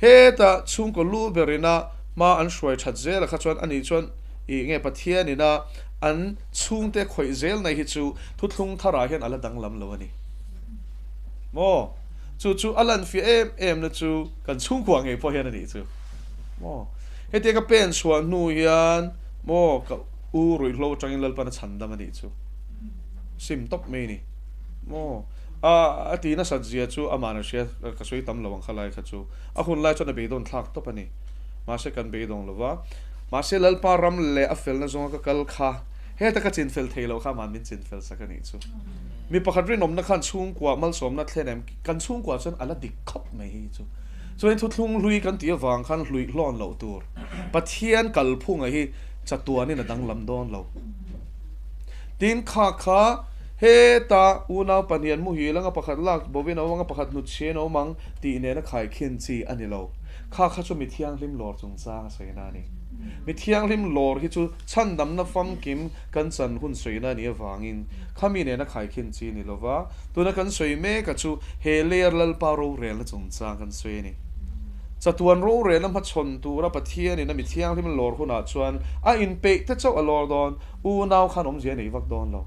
Heta chhungkaw lu berina hma an hruai that zela kha chuan ani chuan i nge Pathianina an chhungte khawih zelna hi chu thuthlung tharah hian a la danglam lo a ni. Maw? Chu chu a lanfiah em em na chu kan chhungkua ngei pawh hian a nih chu. Maw? Hetia ka pen chhuah hnu hian maw ka u ruihhlo atangin Lalpan a chhan dam a nih chu. Sim tawp mai a ni. Maw? A a ti nasat zia chu aman a hria ka sawi tam lo ang kha lai kha chu. A hun lai chuan a beidawn thlak tawp a ni. Mahse kan beidawng lo va. Mahse Lalpa ram leh a felna zawnga ka kal kha Heta ka chinfel thei loh kha mah min chinfel sak a nih chu. Mi pakhat rinawmna khan chhungkua malsawmna thlen em? Kan chhungkua chuan a la dik khawp mai hi chu. Chuan thuthlung hlui kan tih avang khan hluih hlawn loh tur. Pathian kalphunga hi chatuanin a danglam dawn lo. Tin kha kha heta unau pahnih an muhil anga pakhat lak bovin a awm anga pakhat hnutchhiain a awm ang tih nena khaikhin chi a ni lo. Kha kha chu mi thianghlim lawr chungchang a sawi na a ni. Mi thianghlim lawr hi chu chhandamna famkim kan chan hun sawina a nih avangin khami nena khaikhin chi a ni lova, tuna kan sawi mek a chu he layer Lalpa rorelna chungchang kan sawi a ni. Chatuan rorelna hmachhawn tura Pathianin a mi thianghlim lawr hunah chuan a inpeih te chauh a lawr dawn, unau khan awmzia a nei vak dawn lo.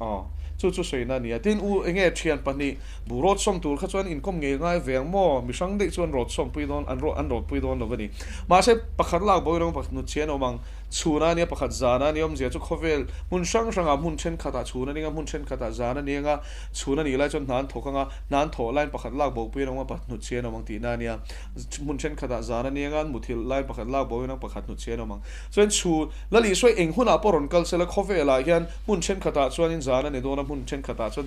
Aw, chu chu sawina a ni a. Tin, u enge thian pahnih Bu rawt sawm tur kha chuan inkawm ngei ngai ve ang maw? Mi hrang daih chuan rawt sawm pui dawn, an rawt an rawt pui dawn lo a ni. Mahse, pakhat lak bo ilo pakhat hnutchhian a awm ang. Chhuna a nia, pakhat zana a nia awmzia chu khawvel hmun hrang hrangah hmun thenkhatah chhun a ning a, hmun thenkhatah zan a ni ang a, chhun a nih lai chuan hna an thawk ang a, hna an thawh laiin pakhat lak bo pui an awm ang a, pakhat hnutchhian a awm ang tihna a nia. Hmun thenkhatah zan a ni ang a, an muthilh laiin pakhat lak bo ilo pakhat hnutchhian a awm ang. Chuan chhun, Lal Isua eng hunah pawh rawn kal sela khawvelah hian hmun thenkhatah chuanin zan a ni dawn a, hmun thenkhatah chuan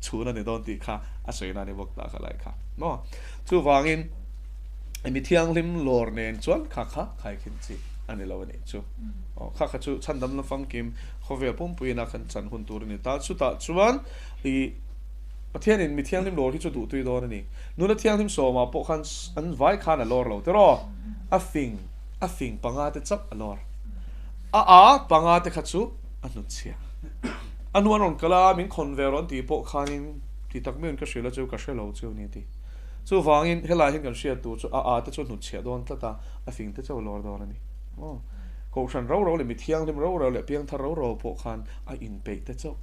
chhun a ni dawn tih kha a sawi na a ni bawk ta kha lai kha maw. Chuvangin mi thianghlim lawr nen chuan kha kha khaikhin chi a ni lo a nih chu. Aw kha kha chu chhandam la famkim khawvel pumpuiin a kan chan hun tur a ni ta. Chutah chuan i Pathianin mi thianghlim lawr hi chu duhtui dawn a ni. Nuna thianghlim sawmah pawh khan an vai khan a lawr lo tiraw? A fing a fing panga te chauh a lawr. A a panga te kha chu a hnutchhia. A hnu an rawn kal a, min khawn ve rawn tih pawh khanin ti tak meuhin ka hrilh a chu ka hre lo chu a ni a ti. Chuvangin helai hian kan hriat tur chu a a te chu hnutchhiah dawn tlat a, a fing te chu a lawr dawn a ni. Aw, Kohhran ro ro leh mi thianghlim ro ro leh piangthar ro ro pawh khan a inpeih te chauh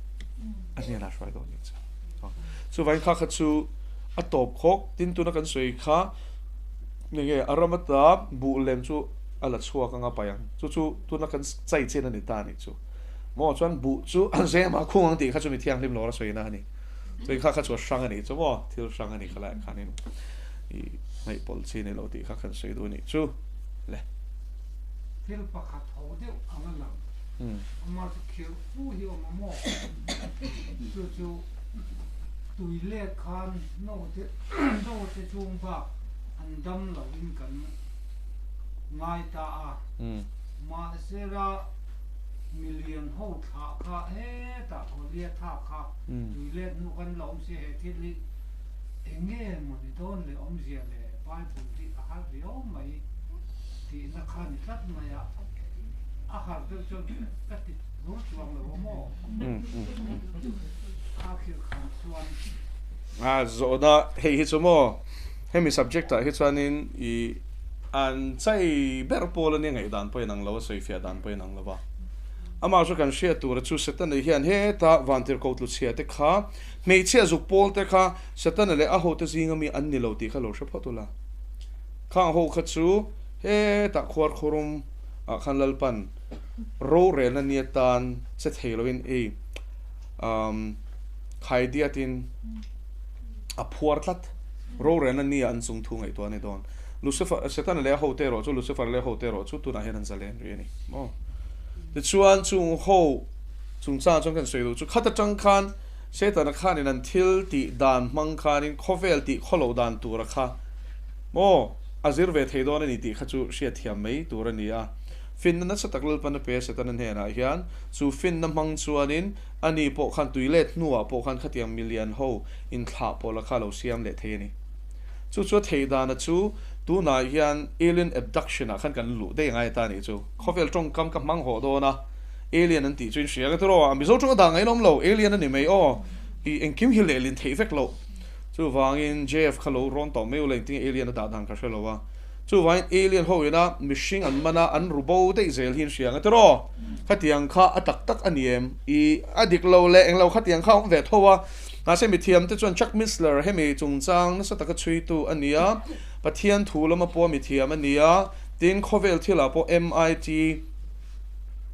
a hnenah hruai dawn a ni chu. Aw, chuvangin kha kha chu a tawp khawk, tin tuna kan sawi kha nge a ram ata buh lem chu a la chhuak anga paih ang, chu chu tuna kan chai chen a ni ta a nih chu. Maw chuan buh chu an zem a khung ang tih kha chu mi thianghlim lo a sawina a ni. Chuan kha kha chu a hrang a nih chu maw thil hrang a nih kha laiah khanin. I ngaih pawlh chi ni lo tih kha kan sawi duh a nih chu le.
Thil pakhat ho deuh ang a lang. Amah chu khirh fu hi awm a maw? Chu chu tui let khan note note chhung bak an dam lo in kan ngai ta a. Mahsela milian ho thlah kha hetah Goliatha kha tui let hnu kan la awm si he thil hi. Eng nge maw ni dawn leh awmzia leh Bible hi a har riau mai tihna kha ni tlat mai a, a har deuh chuan ka ti hlur chuang lo a maw? A khirh khan chuan.
A zawhna hei hi chu maw hemi subject ah hi chuanin i an chai ber pawl ania ngaihdan pawh inang lo a sawifiah dan pawh inang lo va. Amah chu kan hriat tura chu Setana hian heta vantirhkoh tluchhia te kha Hmeichhia zuk pawl te kha Setana leh a hote zinga mi an ni lo tih kha lo hre phawt ula. Khang ho kha chu hetah khuar khurum ah khan Lalpan rorelna ni atan che thei loin ei um khaidiatin a phuar tlat. Rorelna ni ah an chung thu ngaihtuah a ni dawn. Lucifer, Setana leh a hote erawh chu Lucifer leh a hote erawh chu tunah hian an zalen rih a ni maw. Tichuan chung ho chungchangah chuan kan sawi duh chu khat atang khan Setana khanin an thil tih dan hmang khanin khawvel tih khawloh dan tura kha maw a zir ve thei dawn a ni tih kha chu hriatthiam mai tur a ni a. Finna nasa tak Lalpan a pe a Setana hnenah hian chu finna hmang chuanin ani pawh khan tui let hnuah pawh khan khatiang milian ho inthlah pawla kha a lo siam leh thei a ni. Chu chu a theih dana chu tunah hian alien abduction ah khan kan luh daih ngai ta a nih chu. Khawvel tawngkam ka hmang hawh dawn a. Alien an tih chu in hria ka ti rawh a, Mizo tawng a dah ngaih lawm lo, Alien a ni mai aw, i engkim hi lehlin theih vek loh. Chuvangin JF kha lo rawn tawh mai ula engtin nge Alien a dah dan ka hre lo a. Chuvangin Alien ho ina mihring an man a, an ru bo daih zel hi in hria ka ti rawh. Khatiang kha a tak tak a ni em? I a dik lo leh englo khatiang kha a awm ve tho a. Mahse mithiam te chuan Chuck Missler hemi chungchang nasa taka chhuitu a ni a, Pathian thu lama pawh mithiam a ni a, tin khawvel thilah pawh MIT,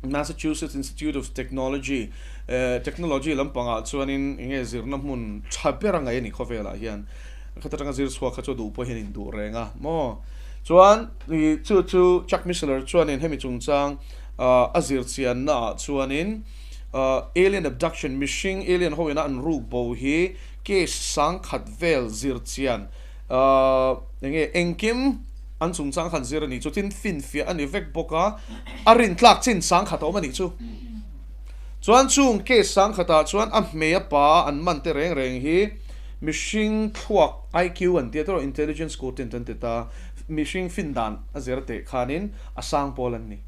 Massachusetts Institute of Technology, Technology lampangah chuanin eng nge zirna hmun tha ber a ngaih a ni khawvelah hian. Khat atanga zir chhuak kha chu duh pawh hian in duh reng a maw. Chuan chu chu Chuck Missler chuanin hemi chungchang a zir chianna ah chuanin alien abduction, mihring alien ho ina an ruk bo hi case sangkhat vel zir chian eng nge engkim An chungchang khan zir a nih chu tin finfiah a ni vek bawk a, a rintlak chin sangkhat a awm a nih chu. Chuan chung case sangkhatah chuan a hmei a pa an man te reng reng hi mihring thluak IQ an tia tawh intelligence quotient an ti ta, mihring fin dan a zir teh khanin a sang pawl an ni.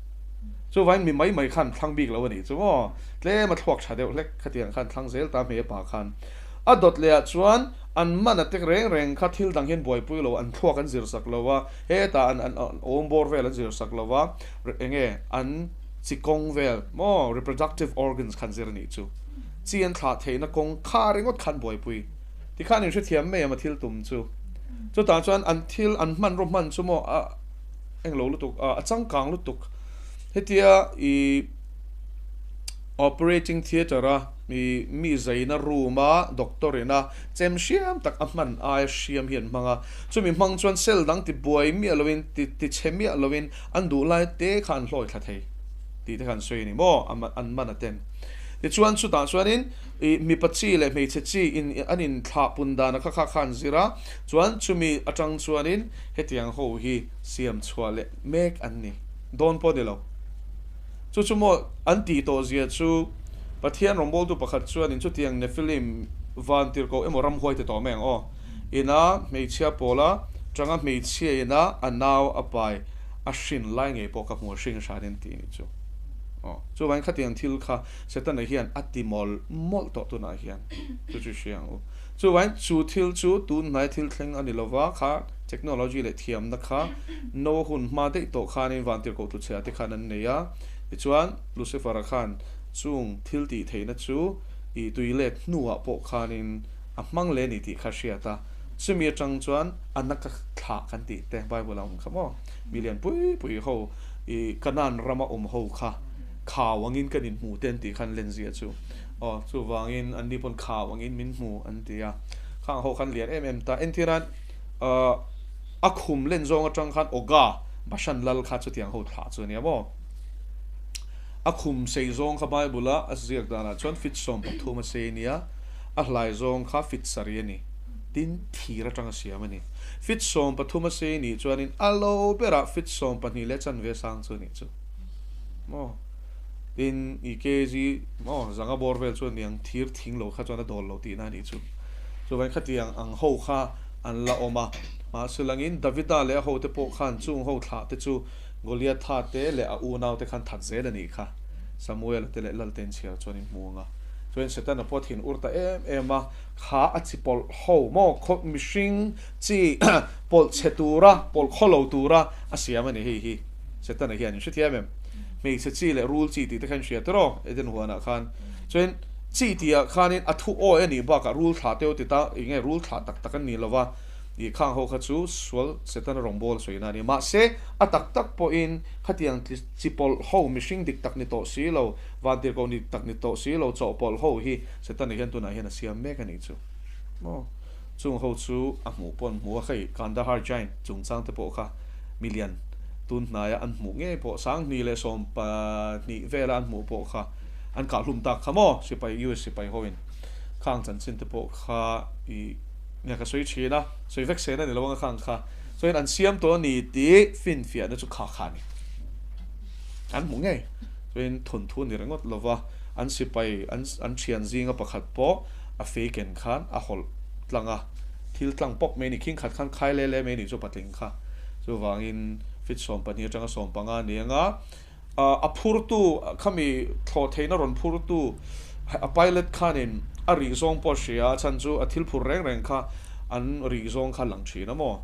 Chuvain mi mai mai khan thlang bik lo a nih chu maw, tlem a thluak tha deuh hlek khatiang khan thlang zel ta hmei a pa khan. A dawt leh ah chuan An man a tek reng reng kha thil dang hian buaipui lo, an thluak an zir sak lo a, hetah an an awm bawr vel an zir sak lo a, eng nge an chi kawng vel maw reproductive organs kha an zir a nih chu. Chi an thlah theihna kawng kha ringawt khan buaipui. Tikhan in hrethiam mai em a thil tum chu. Chutah chuan an thil an hmanraw hman chu maw a englo lutuk a changkang lutuk. Hetia i. Operating theatre a mi mi zaina room a doctor in a chem hriam tak a hman aia hriam hi an hmang a, chumi hmang chuan cell dang ti buai miah loin ti ti chhe miah loin an duh lai te kha an hlawi thla thei tih te kha an sawi a ni maw an man a ten. Tichuan chutah chuanin ih mipa chi leh hmeichhe chi in an inthlah pun dan a kha kha kha an zir a, chuan chumi atang chuanin hetiang ho hi siam chhuah leh mek an ni dawn pawh a ni lo. Chu chu maw an tih tawh zia chu Pathian rawngbawltu pakhat chuanin chutiang Nephilim van tirhkoh emaw ramhuai ti tawh mai ang aw. Ina hmeichhia pawla tanga hmeichhia ina a nau a pai a hrin lai ngei pawh ka hmu a hring hranin tih ni chu. Aw chuvangin khatiang thil kha Setana hian a ti mawlh mawlh tawh tunah hian chu chu hria ang u. Chuvangin chu thil chu tun hnai thil thleng a ni lova kha Technology leh thiamna kha no hun hma daih tawh khanin vantirhkoh tluchhia te khan an nei a, tichuan Lucifer-a khan chung thil tih theihna chu i tui let hnuah pawh khanin a hmang leh a ni tih kha hriat a, chumi atang chuan a na ka thlah kan tih te Bible a awm kha maw, milian pui pui ho i Canaan rama awm ho kha khau angin kan inhmu te an tih khan lenzia chu aw chuvangin anni pawn khau angin min hmu an ti a, khang ho khan lian em em ta entir a. A khum len zawng atang khan Oga, Bashan lal kha chutiang ho thlah chu a nia maw? A khum sei zawng kha Bible a a ziak danah chuan fit 13 a sei nia, a hlai zawng kha fit sarih a ni. Tin, thir atanga siam a ni. Fit 13 a sei nih chuanin a lo berah fit 12 leh chanve sang chu a nih chu. Maw? Tin, i kg maw zanga bawr vel chu a niang thir thing lo kha chuan a dawl lo tihna a nih chu. Chuvangin khatiang ang ho kha an la awm a. Mahse langin Davida leh a hote pawh khan chung ho thlah te chu Goliatha te leh a unau te khan that zel a nih kha. Samuela te leh Lalten chhiar chuan in hmu ang a. Chuan Setana pawh a thin ur ta em em a, kha a chi pawlh ho maw khaw mihring chi pawlh chhe tura pawlh khaw lo tura a siam a ni hei hi Setana hian in hrethiam em? Hmeichhe chi leh rul chi tih te kha in hria tiraw Eden huanah khan. Chuan chi tihah khanin a thu awi a nih bakah rul thlah teuh ti ta eng nge rul thlah tak tak an ni lova ih khang ho kha chu sual Setana rawngbâwl a sawina a ni. Mahse a tak tak pawhin khatiang chi pawlh ho mihring dik tak ni tawh si lo, vantirhkoh dik tak ni tawh si lo chawhpawlh ho hi Setana hian tunah hian a siam mek a nih chu. Maw? Chung ho chu a hmuh pawh an hmu a, hei Kandahar Giant chungchang te pawh kha milian tun hnaia an hmuh ngei pawh 2012 vela an hmuh pawh kha an kah hlum tak kha maw sipai US sipai hoin khang chanchin te pawh kha i nia ka sawi thin a, sawi vek sen a ni lo anga khang kha chuan an siam tawh a ni tih finfiahna chu kha kha a ni. An hmuh ngei chuan thawnthu a ni ringawt lova an sipai an an thian zinga pakhat pawh a fei ken khan a hawlh tlang a, thil tlang pawp mai a ni, khing khat khan khai le le mai a nih chu patling kha chuvangin fit 12 atanga 15 a ni anga. A phurtu, khami thlawh theihna rawn phurtu a pilot khanin a rih zawng pawh a hria a, chhan chu a thil phur reng reng kha an rih zawng kha lang thin a maw?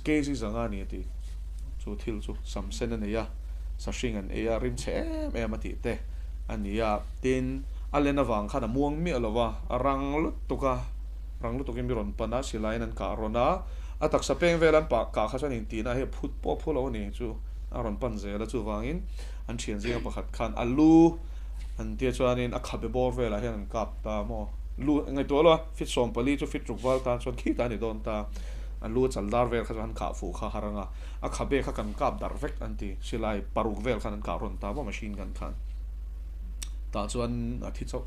Kg zanga a ni a ti. Chu thil chu sam sen a nei a, sahring an ei a, rim chhe em em a tih te a ni a. Tin, a len avang khan a muang miah lo va, a rang lutuk a, rang lutukin mi rawn pan a, silaiin an kah rawn a, a taksa peng vel an pah kah kha chuan intihna hi a phut pawh a phu lo a ni chu. A rawn pan zel a, chuvangin an thian zinga pakhat khan a lu an tia chuanin a khabe bawr velah hian an kap ta maw? Lu ngaihtuah lo a, fit 14 chu fit ruk val tan chuan khitah a ni dawn ta, a lu a chal dar vel kha chuan an khah fuh kha har anga, a khabe kha kan kap darh vek an ti, silai paruk vel khan an kah rawn ta maw machine gun khan tah chuan a thi chauh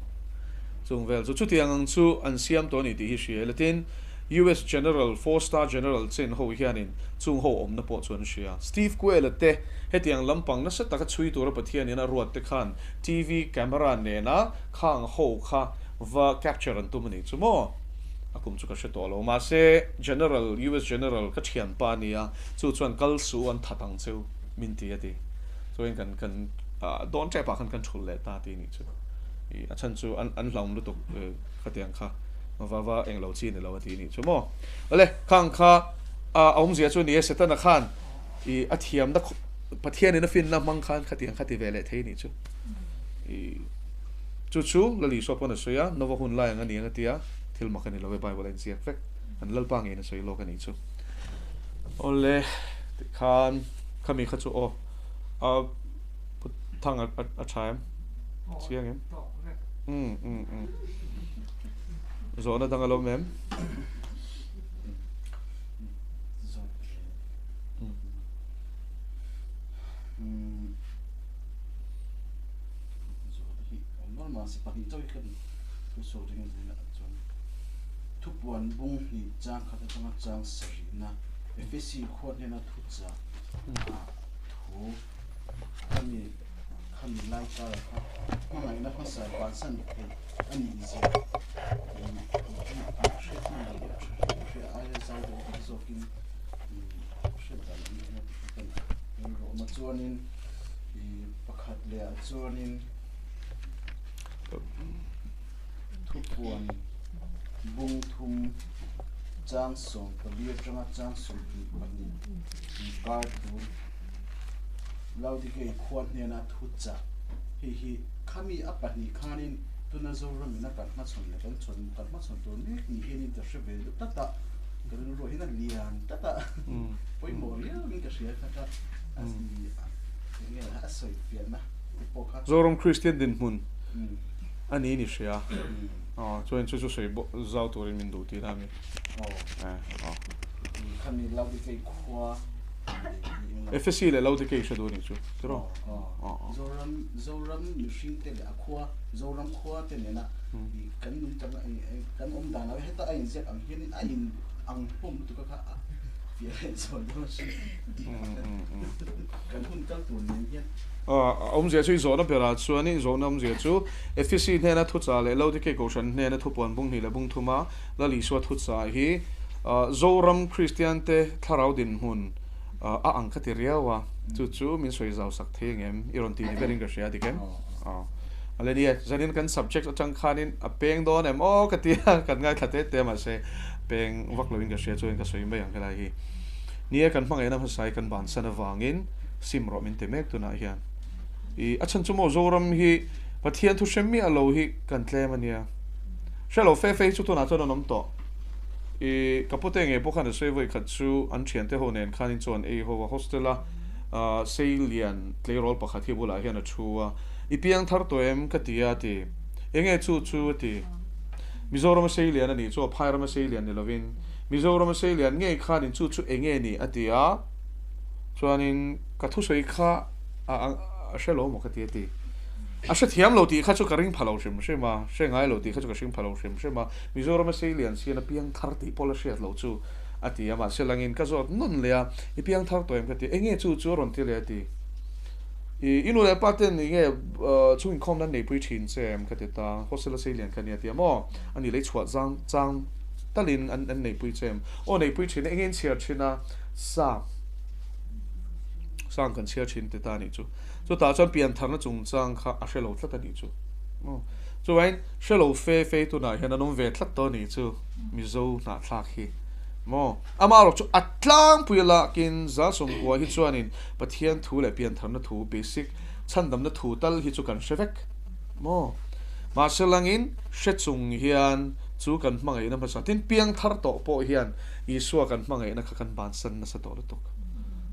chung vel chu chutiang ang chu an siam tawh a ni tih hi hria ila tin. US General, four star general chen ho hianin chung ho awmna pawh chu an hria. Steve Quayle te hetiang lampang nasa taka chhui tura Pathianin a ruat te khan TV camera nena khang ho kha va capture an tum a nih chu maw? A kum chu ka hre tawh lo. Mahse, General, US General ka thianpa a nia, chu chuan kal su an that ang cheu min ti a ti. Chuan kan kan dawn tep ah khan kan thulh leh ta ti nih chu. A chhan chu an an hlauhawm lutuk khatiang kha. Va va eng lo chi ni lo a ti nih chu maw. Awle, khang kha a awmzia chu ni e, Setana khan i a thiamna Pathianin a finna hmang khan khatiang kha ti ve leh thei nih chu. I chu chu Lal Isua pawn a sawi a, Nova hun lai ang a ni ang a ti a, thil mak a ni lo e, Bible a inziak vek. An Lalpa ngeiin a sawi lawk a nih chu. Awle, tikhan khami kha chu aw a thang a tha em? Chiang em? Um um um. Zawhna dang a lo mem.
Thupuan bung hnih chang khat atanga chang sarihna Efesi khua hnena thuchah thu a ni. Khami lai kar kha hmangaihna hmasa bansan theih a nih zia a hre hman lo leh a hre aia zau deuh hlek zawkin hriat dan an nei a tih kha kan rilru awm a. Chuanin pakhat leh ah chuanin thupuan bung thum chang 14 atanga chang 22 inkar thu Laodikei khua hnena thu chah hei hi khami a pahnih khanin tuna Zoramin a kan hmachhawn leh kan chhawn kan hmachhawn tur mek ni hianin ka hre ve deuh tlat a, ka rilru hian a lian tlat a, pawimawh riauin ka hria kha kha a enge a sawi fiahna te pawh kha.
Zoram Kristian dinhmun a ni in i hria a, chuan chu chu sawi zau turin min duh tihna a mi? Aw.
Khami Laodikei khua
Efesi leh Laodikei hre duh anih chu tiraw?
Aw. Zoram Zoram mihring te leh a khua Zoram khua te nena kan nung chang kan awm dan ah heta a inziak ang hianin a in ang hlawm lutuk a kha a fiah leh zual dawn a hria. Kan hun kal tur nen hian.
A awmzia chu i zawhna berah chuan i zawhna awmzia chu Efesi hnena thuchah leh Laodikei kohhran hnena thupuan bung hnih leh bung thuma Lal Isua thuchah hi Zoram Kristiante thlarau dinhmun a ang ka ti riau a, chu chu min sawi zau sak thei ang em? I rawn ti ni berin ka hria dik em? A le nia, zanin kan subject atang khanin a peng dawn em aw ka ti a, kan ngaithla te te mahse peng vak loin ka hria chuan ka sawi mai ang helai hi. Nia kan hmangaihna hmasa hi kan bansan avangin sim rawh min ti mek tunah hian. I a chhan chu maw Zoram hi Pathian thu hre miah lo hi kan tlem a nia. Hre lo fe fe hi chu tunah chuan an awm tawh. I ka pute ngei pawh khan a sawi vawi khat chu an thiante ho nen khanin chaw an ei ho a, hostel a Seilian tleirawl pakhat hi bulah hian a thu a, I piang thar tawh em? ka ti a, a ti. Enge chu chu? a ti. Mizorama Seilian a nih chu a Phairama Seilian ni lovin Mizorama Seilian ngei khanin chu chu enge ni? a ti a, chuanin ka thusawi kha a hre lo maw ka ti a ti. A hrethiam lo tih kha chu ka ring pha lo hrim hrim a, hre ngai lo tih kha chu ka hring pha lo hrim hrim a, Mizorama Seilian sian a piang thar tih pawh la hriat loh chu a ti a, mahse langin ka zawt nawn leh a, i piang thar tawh em ka ti, enge chu chu a rawn ti leh a ti, i i nu leh pa ten enge chhung inkhawm nan neipui thin che em ka ti ta, hostel a Seilian ka nia ti a maw, a ni lei chhuah zang chang talin an an neipui che em, aw neipui thin e, enge in chhiar thin a, Sang Sang kan chhiar thin ti ta a nih chu. Chutah chuan piantharna chungchang kha a hre lo tlat a nih chu. Chuvain hre lo fe fe tunah hian an awm ve tlat tawh a nih chu Mizo hnahthlak hi maw. Amaherawh chu a tlangpui lakin 190 hi chuanin Pathian thu leh piantharna thu basic chhandamna thu tal hi chu kan hre vek maw. Mahse langin hre chung hian chu kan hmangaihna hmasa tin piangthar tawh pawh hian Isua kan hmangaihna kha kan bansan nasa tawh lutuk.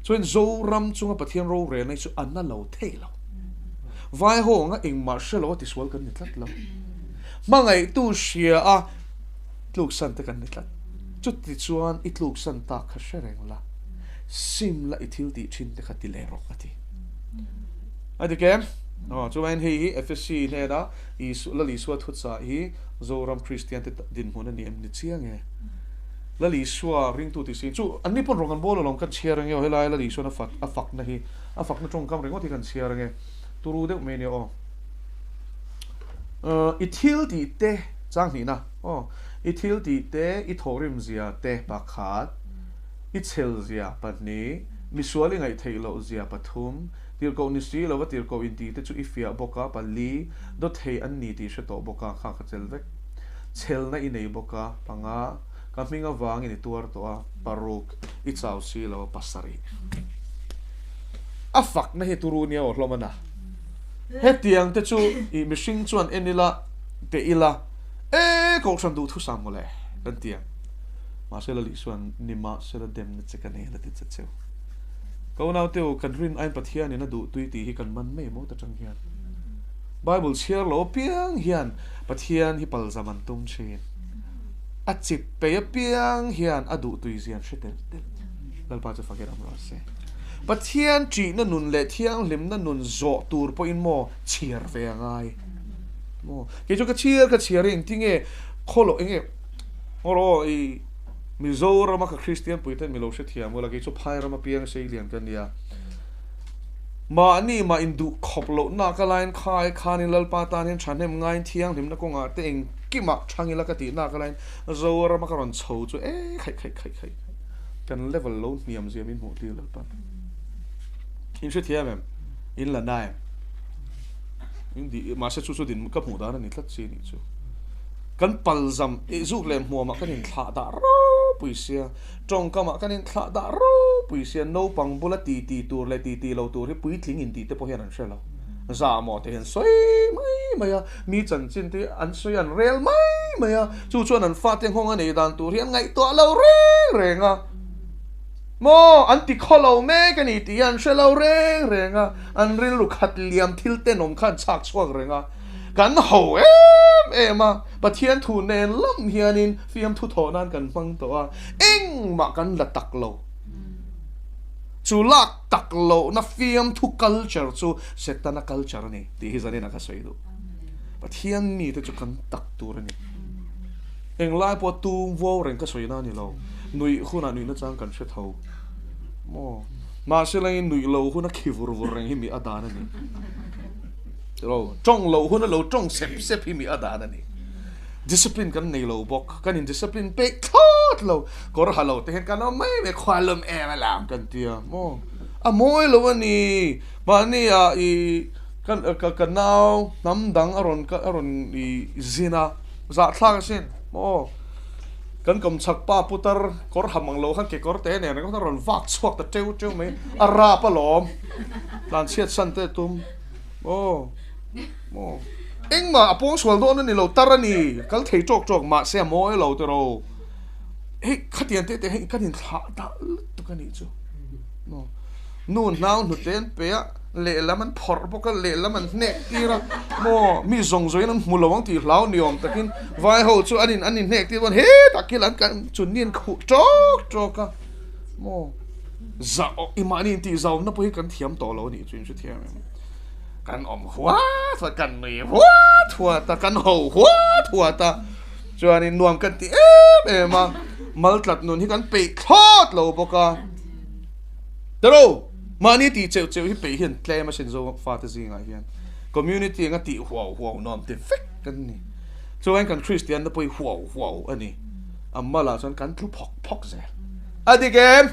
Chuan Zoram chunga Pathian rorelna hi chu a na lo thei lo. Vai ho anga engmah hre lo a tisual kan ni tlat lo. Hmangaihtu hria a tluksan te kan ni tlat. Chuti chuan i tluksan tak kha hre reng la, sim la i thil tih thin te kha ti leh rawh a ti. A dik em? Aw, chuvain hei hi Efesi hnena Isu, Lal Isua thuchah hi Zoram Kristian te dinhmun a ni em ni chiang e. Lal Isua ringtu tih sin chu an ni pawn rawng an bawl alawm kan chhiar ange aw helai Lal Isuan a fak a fakna hi a fakna tawngkam ringawt hi kan chhiar ange turu deuh mai ania aw I thil tih te chang hnihna aw I thil tih te i thawhrim zia te pakhat i chhel zia pahnih misual i ngaihtheih loh zia pathum tirhkoh ni si lova tirhkoh intih te chu i fiah bawk a pali dawthei an ni tih hre tawh bawk a kha ka chel vek. Chhelna i nei bawk a, panga, ka hming avangin i tuar tawh a, paruk, i chau si lo a, pasarih. A fakna hi turu nia aw hlawm a na. Hetiang te chu i mihring chuan en ila, teh ila, e kohhran duh thusam mawle kan ti ang. Mahse Lali chuan nimahsela demna che ka nei la ti che cheu. Ka unaute u, kan rin aiin Pathianin a duh tui tih hi kan man mai maw ta tang hian. Bible chhiar lo apiang hian Pathian hi palzam an tum thin. A chip pei apiang hian a duh tui zian hre tel tel. Lalpa chu fakin awm rawh se. Pathian ṭihna nun leh thianghlimna nun zawh tur pawhin maw chhiar ve a ngai. Maw kei chu ka chhiar ka chhiar a engtinge khawlo enge awraw i Mizorama ka Kristian puiten mi lo hrethiam ula kei chu Phairama piang Seilian ka nia. Mahni mah induh khawp lohna ka lain khai khanin Lalpa tan hian thahnem ngaiin thianghlimna kawngah te engkimah thang ila ka tihna ka lain Zorama ka rawn chho chu e khaih khaih khaih khaih kan level lo hniam zia min hmuh tir Lalpa. In hrethiam em? In la na em? In di mahse chu chu din ka hmuh dan a ni tlat chi nih chu. Kan palzam i zuk leh hmuamah kan inthlah dah ropui sia. Tawngkamah kan inthlah dah ropui sia, naupang bula ti ti tur leh ti ti lo tur hi puitling intih te pawh hian an hre lo. Zahmawh te hian sawi mai mai a, mi chanchin te an sawi an rel mai mai a, chu chuan an fate nghawng a nei dan tur hi an ngaihtuah lo reng reng a. Maw, an ti khaw lo mek a ni tih hi an hre lo reng reng a, an rilru khat liam thil tenawm kha an chhak chhuak reng a. Kan ho em em a, Pathian thu nen lam hianin fiamthu thawh nan kan hmang tawh a, engmah kan la tak lo. Chu lak tak lohna fiamthu culture chu Setana culture a ni tih hi zanin a ka sawi duh. Pathian mite chu kan tak tur a ni. Englai pawh tum vuau reng ka sawi na a ni lo. Nuih hunah nuihna chang kan hre tho maw? Mahse langin nuih lo huna khi vur vur reng hi mi a dan a ni. Lo tawng loh huna lo tawng sep sep hi mi a dan a ni. Discipline kan nei lo bawk. Kan in discipline peih thlawt lo. Kawr ha lo te hian kan awm mai mai khual lawm em a lam kan tia maw? A mawi lo a ni. Mahni ah i kan ka nau hnam dang a rawn a rawn i zin a. Zahthlak asin maw? Kan kawmchhak pa putar kawr ha mang lo khan kekawr te nen ringawt a rawn vak chhuak ta teu teu mai. A rap alawm. Tlanchhiat san te tum. Aw. Maw. Engmah a pawngsual dawn a ni lo, tar a ni. Kal thei tawk tawk mahse a mawi lo tiraw. Hei khatiang te te hei kan inthlah dah lutuk a nih chu. Maw. Nu hnau hnute an pe a, lehlam an phawrh bawk a, lehlam an hnek tir a, maw mi zawng zawngin an hmu lo ang tih hlau ni awm takin vai ho chu an in an inhnek tir chuan hetah kil an kan chunni an khuh tawk tawk a, maw zah awh i mahni intih zauna pawh hi kan thiam tawh lo a nih chu in hrethiam em? Kan awm huat huat, kan nui huat huat a, kan ho huat huat a, chuanin nuam kan ti em em a, maltlat nun hi kan peih thlawt lo bawk a. Tero, mahni tih cheuh cheuh hi peih hian tlem a sin zo fate zingah hian community anga tih huau huau nuam ti vek kan ni. Chuan kan Kristian te pawh hi huau huau a ni. A malah chuan kan tlu phawk phawk zel. A dik em?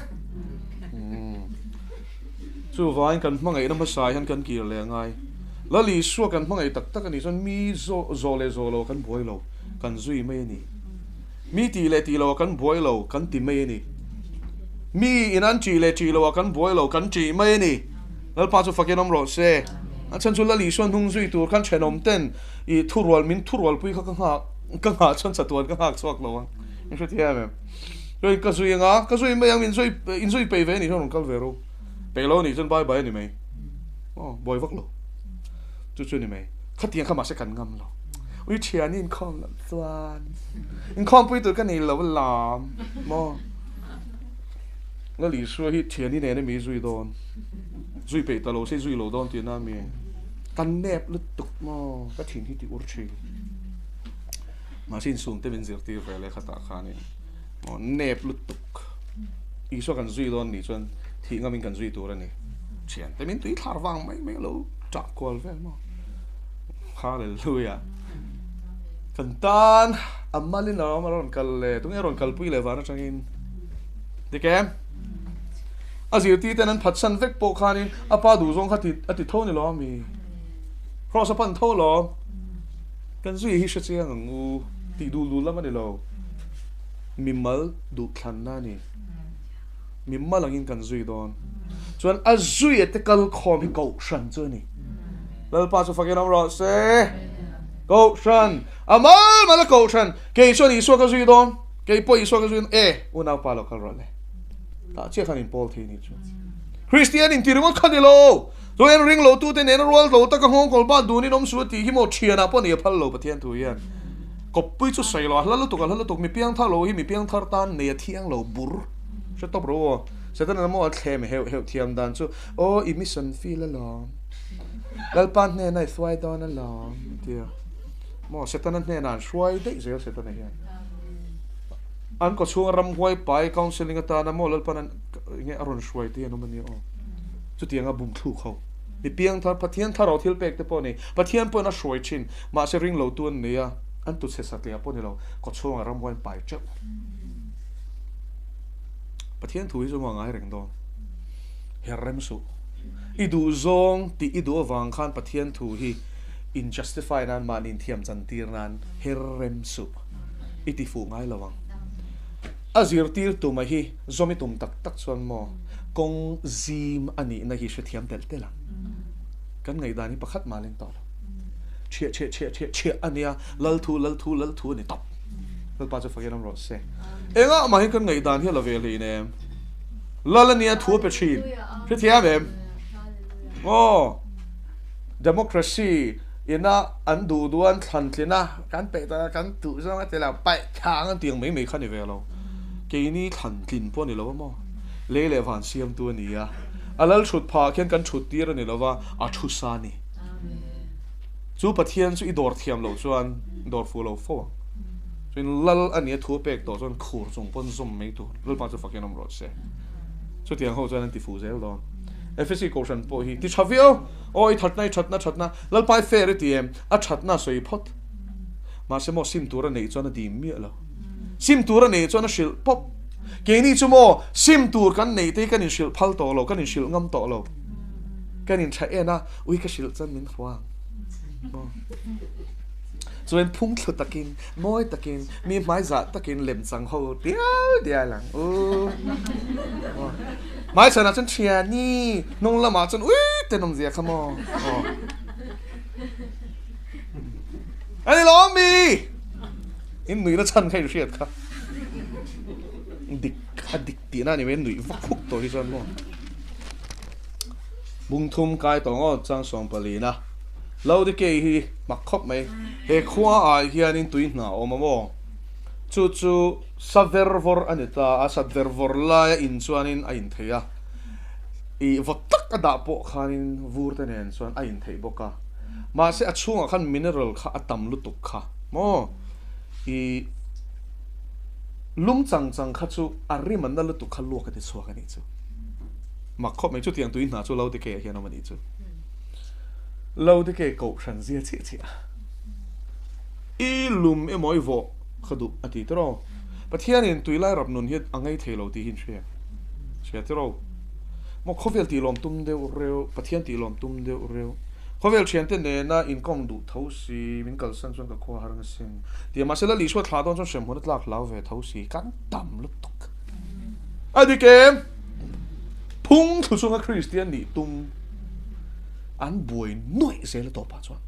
Chuvangin kan hmangaihna hmasa hian kan kir leh a ngai. Lal Isua kan hmangaih tak tak a nih chuan mi zawh leh zawh lo kan buai lo, kan zui mai a ni. Mi tih leh tih loah kan buai lo, kan ti mai a ni. Mi in an ṭih leh ṭih loah kan buai lo, kan ṭih mai a ni. Lalpa chu fakin awm rawh se. A chhan chu Lal Isua hnung zui tur khan ṭhenawm ten i thurual min thurualpui kha ka nghak ka nghah chuan chatuan ka nghak chhuak lo ang. In hrethiam em? Chuan ka zui anga, ka zui mai ang min zui in zui peih ve a nih chuan rawn kal ve ru. Peih lo a nih chuan bye bye a ni mai. Aw, buai vak lo. Chu chu a ni mai. Khatiang kha mahse kan ngam lo. Ui thian i inkhawm loh chuan inkhawmpui tur ka nei lo lam maw? Lal Isua hi thian i nen emi zui dawn? Zui peih ta lo se zui lo dawn tihna ami? Kan nep lutuk maw? Ka thin hi ti ur thin. Mahse insum te min zirtir ve leh khatah khanin maw nep lutuk. Isua kan zui dawn nih chuan thih ngamin kan zui tur a ni. Thian te min tui thlar vang mai mai lo ṭah kual vel maw? Hallelujah. Kan tan a malin a awm a rawn kal le. Tunge a rawn kalpui leh van atangin? Dik em? A zirtir ten an phatsan vek pawh khanin a pa duhzawng kha a ti tho ni lo ami? Cross a pan tho lo. Kan zui hi hre chiang ang u. Tih duh duh lam a ni lo. Mimal duhthlanna a ni. Mimal angin kan zui dawn. Chuan a zui a te kal khawm hi Kohhran chu a ni. Lalpa chu fakin awm rawh se. Kohhran, a mal mal a Kohhran. Kei chuan Isua ka zui dawn. Kei pawh Isua ka zui dawn. E, unaupa lo kal rawh le. Tah chiah khan inpawl thei ni chu. Kristian inti ringawt kha ni lo. Chuan ring lo tute nena rual lo taka nghawngkawl bat dunin awm suh a tih hi maw thianah pawh ni a phal lo Pathian thu hian. Kawppui chu sawi lo a hla lutuk a hla lutuk mi piangthar lo hi mi piangthar tan nei a thiang lo bur. Hre tawp rawh aw. Satan a maw a thlem heuh heuh thiam dan chu aw i mission field alawm. Lalpa hnena i hruai dawn alawm a ti a. Maw Setana hnenah an hruai daih zel Setana hian. An kaw chhunga ramhuai pai counselling atana maw Lalpan an nge a rawn hruai te hi an awm a nia aw. Chutianga bum thluk ho. Mi piangthar Pathian thlarau thil pek te pawh a ni. Pathian pawhin a hruai thin. Mahse ring lo tu an nei a, an tu chhe satliah pawh a ni lo. Kaw chhunga ramhuai an pai teuh. Pathian thu hi chu maw a ngai reng dawn. Her rem suh. I duh zawng tih i duh avang khan Pathian thu hi in justify nan mahni inthiam chan tir nan her rem suh. I ti fuh ngai lo ang. A zirtir tuma hi zawm i tum tak tak chuan maw kawng zim a nihna hi hrethiam telh telh ang. Kan ngaihdan hi pakhat mah leng tawh lo. Chhiah chhiah chhiah chhiah chhiah a nia, lal thu lal thu lal thu a ni tawp. Lalpa chu fakin awm rawh se. Engah mah hian kan ngaihdan hi a la ve hlein em? Lal a nia thu a pe thin. Hrethiam em? Aw. Democracy. Ina an duh duh an thlan tlin a, kan peih tawh a, kan duh zawng a ti lo, paih thlang an tih ang mai mai kha ni ve lo. Keini thlan tlin pawh a ni lo a maw? Lei leh van siamtu a ni a, a lal thut phah khian kan thut tir a ni lo va, a thu sa a ni. Chu Pathian chu i dawr thiam loh chuan dawr fuh lo fo ang. Chuan lal a nia thu a pek tawh chuan khur chung pawn zawm mai tur. Lalpa chu fakin awm rawh se. Chutiang ho chuan an ti fuh zel dawn. Efesi Kohhran pawh hi ti tha viau. Aw i thatna i thatna thatna Lalpa i fair i ti em? A thatna a sawi phawt. Mahse maw sim tur a neih chuan a dim miah lo. Sim tur a neih chuan a hrilh pawp. Keini chu maw sim tur kan neih te hi kan inhrilh phal tawh lo, kan inhrilh ngam tawh lo. Kan intha en a, ui ka hrilh chuan min hua ang. Maw. Chuan phung thlu takin, mawi takin, mi hmaizah takin lemchang ho dial dial ang u. Hmaichhanah chuan thiani, hnung lamah chuan ui tenawm zia kha maw. Aw. A ni lawm mi! In nuihna chhan kha in hriat kha. Dik a dik tihna a ni mai, nuih vak huk tawh hi chuan maw. Bungthum kai tawh ngawt chang sawmpalina. Laodikei hi mak khawp mai. He khua ah hianin tui hna a awm a maw? Chu chu sa ver vawr a ni ta a, sat ver vawr laia in chuanin a in thei a. Ih vawt tak a dah pawh khanin vur te nen chuan a in theih bawk a. Mahse a chhungah khan mineral kha a tam lutuk kha maw? Ih lum chang chang kha chu a rim a na lutuk kha luak a ti chhuak a nih chu. Mak khawp mai chutiang tui hna chu Laodikei ah hian awm a nih chu. Laodikei kohhran zia chiah chiah i lum emaw i vawh kha duh a ti tiraw. Pathianin tui lai rap nun hi a ngei thei lo tih hi in hria hria tiraw. Maw khawvel tih lawm tum deuh reuh, Pathian tih lawm tum deuh reuh. Khawvel thiante nena inkawm duh tho si, min kalsan chuan ka khua har ngasin. Tia mahse Lal Isua thlah dawn chuan hremhmun a tlak hlau ve tho si, kan tam lutuk. A dik em? Phung thlu chunga Kristian nih tum an buai nuaih zel a tawpah chuan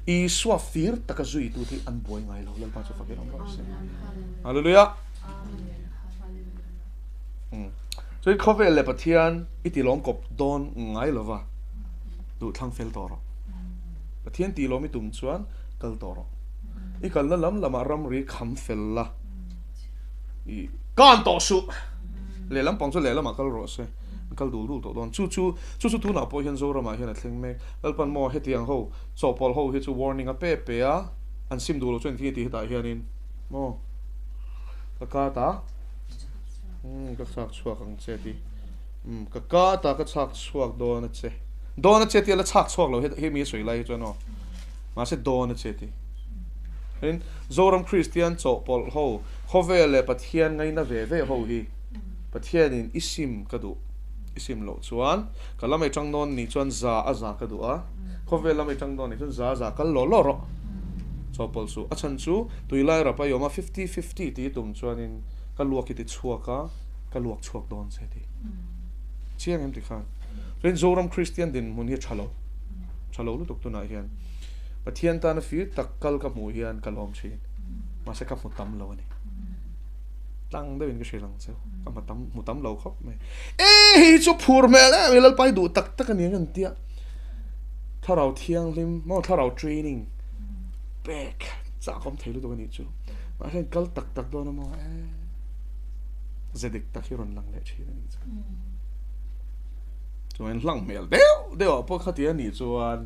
Isua fir taka zuitu te hi an buai ngai lo. Lalpa chu fakin awm rawh se. Hallelujah. Chuan khawvel leh Pathian i tilawm kawp dawn ngai lova duh thlang fel tawh rawh. Pathian tilawm i tum chuan kal tawh rawh. I kalna lam lamah ramri kham fel la. I kan tawh suh! Lehlam pang chu lehlamah kal rawh se. An kal dul dul tawh dawn. Chu chu, chu chu tunah pawh hian Zoramah hian a thleng mek. Lalpan maw hetiang ho, chawhpawlh ho hi chu warning a pe pe a, an sim duh loh chuan engtin nge tih hetah hianin maw ka kat a, umm ka chhak chhuak ang che tih, umm ka kat a ka chhak chhuak dawn a che, dawn a che tih a la chhak chhuak lo hemi a sawi lai hi chuan aw, mahse dawn a che tih. Tin, Zoram Kristian chawhpawlh ho, khawvel leh Pathian ngaina ve ve ho hi Pathianin i sim ka duh, i sim loh chuan ka lam ei tang dawn nih chuan za a za ka duh a, khawvel lam ei tang dawn nih chuan za a za kal law law rawh. Chawhpawlh suh. A chhan chu tuilai rap a i awm a, fifty fifty tih i tum chuanin ka luak i ti chhuak a, ka luak chhuak dawn che tih. Chiang em tikhan. Chuan Zoram Kristian dinhmun hi a tha lo, tha lo lutuk tunah hian. Pathian tana fir tak kal ka hmuh hian ka lawm thin. Mahse ka hmu tam lo a ni. Tlang deuhin ka hrilh ang cheu. Ka hmu tam hmu tam lo khawp mai. E hei chu phur hmel em i Lalpa i duh tak tak a ni ang an tia. Thlarau thianghlim maw thlarau training pek chak awm thei lutuk a nih chu. Mahse kal tak tak dawn a maw e ze dik tak hi rawn lang leh thin a nih chu. Chuan hlang hmel deuh deuh ah pawh khati a nih chuan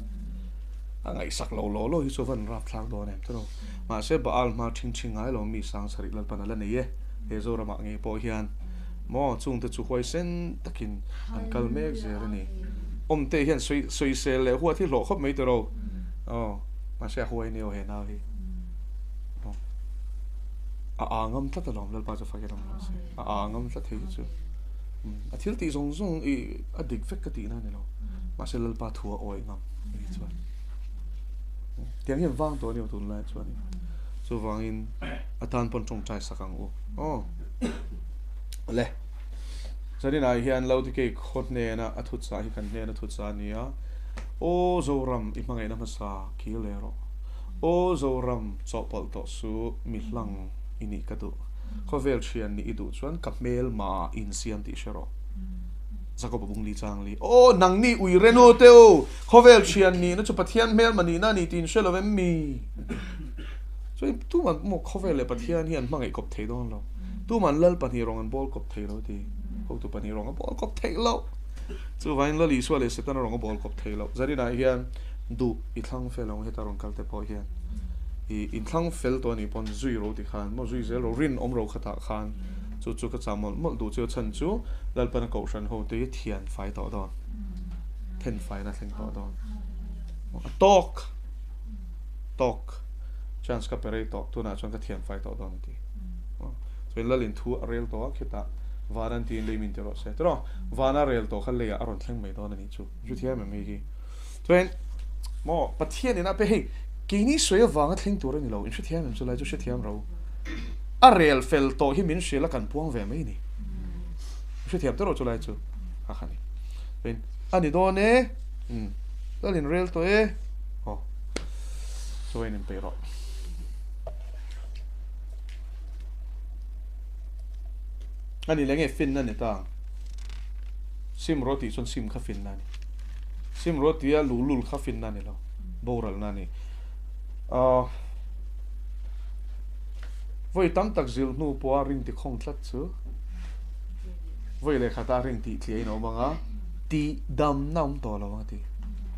a ngaihsak lo law law hi chu a van rapthlak dawn em tiraw. Mahse Baal hma ṭhing ṭhing ngai lo mi Sangsarih Lalpan a la nei e. He Zoramah ngei pawh hian maw chungte chu huaisen takin an kal mek zel a ni. Awmte hian sawi sawisel leh huat hi hlawh khawp mai tiraw. Aw mahse a huai nia aw he nau hi. Aw a aa ngam tlat alawm Lalpa chu fakin awm rawh se. A aa ngam tlat hei hi chu. A thil tih zawng zawng i a dik vek ka tihna a ni lo. Mahse Lalpa thu a awih ngam a ni chuan. Tiang hian vang tawh a ni aw tunlai chuan chuvangin a tan pawn tawngtai sak ang u. Aw. Le. Zaninah hian Laodikei khaw hnena a thuchah hi kan hnena thuchah a ni a. Aw Zoram i hmangaihna hmasa kir leh rawh. Aw Zoram chawhpawlh tawh su mi hlang i nih ka duh. Khawvel thian nih i duh chuan ka hmelma insiam tih hre rawh. Jakob-a bung li chang li. Aw, nangni ui renu te u, khawvel thian nihna chu Pathian hmelma nihna a ni tih in hre lo em mi? Chuan tuman maw khawvel leh Pathian hi an hmangaih kawp thei dawn lo. Tuman Lal pahnih rawng an bawl kawp thei lo ti. Hotu pahnih rawng a bawl kawp theih loh. Chuvangin Lal Isua leh Setana rawng a bawl kawp thei loh. Zaninah hian duh i thlang fel ang heta rawn kal te pawh hian i inthlang fel tawh a nih pawn zui ro ti khan maw zui zel ro rinawm ro khatah khan chu chu ka chah mawlh mawlh duh chu a chhan chu Lalpana Kohhran ho te hi thian fai tawh dawn then faina thleng tawh dawn a tawk tawk chance ka pe rei tawh tunah chuan ka thian fai tawh dawn a ti chuan Lalin thu a rel tawh a khitah van an tiin lei min ti rawh se tiraw vana rel tawh kha leiah a rawn thleng mai dawn a nih chu hrethiam em hei hi Chuan maw Pathian in a pe hei keini sawi avanga thleng tur a ni lo, in hrethiam em chulai chu hrethiam ro. A rel fel tawh hi min hrilh a kan puang ve mai ni. Hrethiam tawh ro chulai chu a kha ni. Chuan a ni dawn e, um lal in rel tawh e, aw chuan in peih rawh. A ni leh nge finna ni ta ang. Sim rawh tih chuan sim kha finna a ni. Sim rawh tia luhlul kha finna a ni lo, boralna a ni. Ahh vawi tam tak zilh hnu pawha ring ti khawng tlat chu vawi leh khata ring tih tliahin a awm ang a, tih damna a awm tawh lo ang a ti.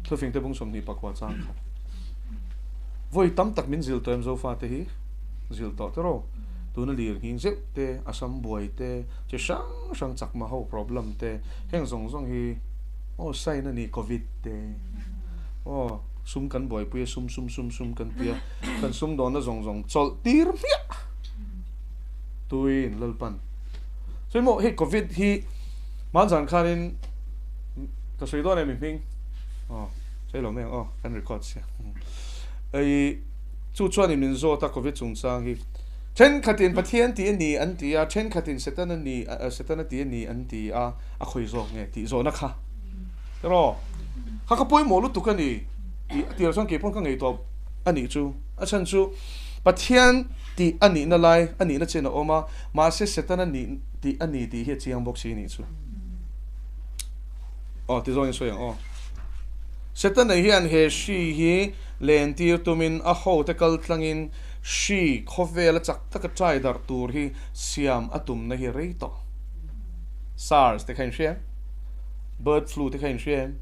Thufing te bung 24 chang khat. Vawi tam tak min zilh tawh em Zofa te hi? Zilh tawh tiraw? Tuna lir nghing zeuh te, Assam buai te, chi hrang hrang chakma ho problem te heng zawng zawng hi aw sign a ni covid te aw sum kan buaipui a sum sum sum sum kan tia kan sum dawnna zawng zawng chawlh tir hmiah tuiin lalpan sawi maw hei covid hi hmanzan khanin ka sawi dawn em i hming aw sawi lo mai ang aw kan record sia ei chu chuanin min zawt a covid chungchang hi. Thenkhatin Pathian tih a ni an ti a, thenkhatin Setana ni, Setana tih a ni an ti a, a khawi zawk nge tih zawhna kha. Tiraw? Kha kha pawimawh lutuk a ni tih a tirah chuan keipawn ka ngei tawp a nih chu. A chhan chu Pathian tih a nihna lai, a nihna chen a awm a, mahse Setana nih tih a ni tih hi a chiang bawk si nih chu. Aw ti zawngin sawi ang aw. Setana hian he hri hi lentir tumin a hote kal tlangin Hri khawvela chak taka trai darh tur hi siam a tumna hi rei tawh. SARS te kha in hria em? Bird flu te kha in hria em?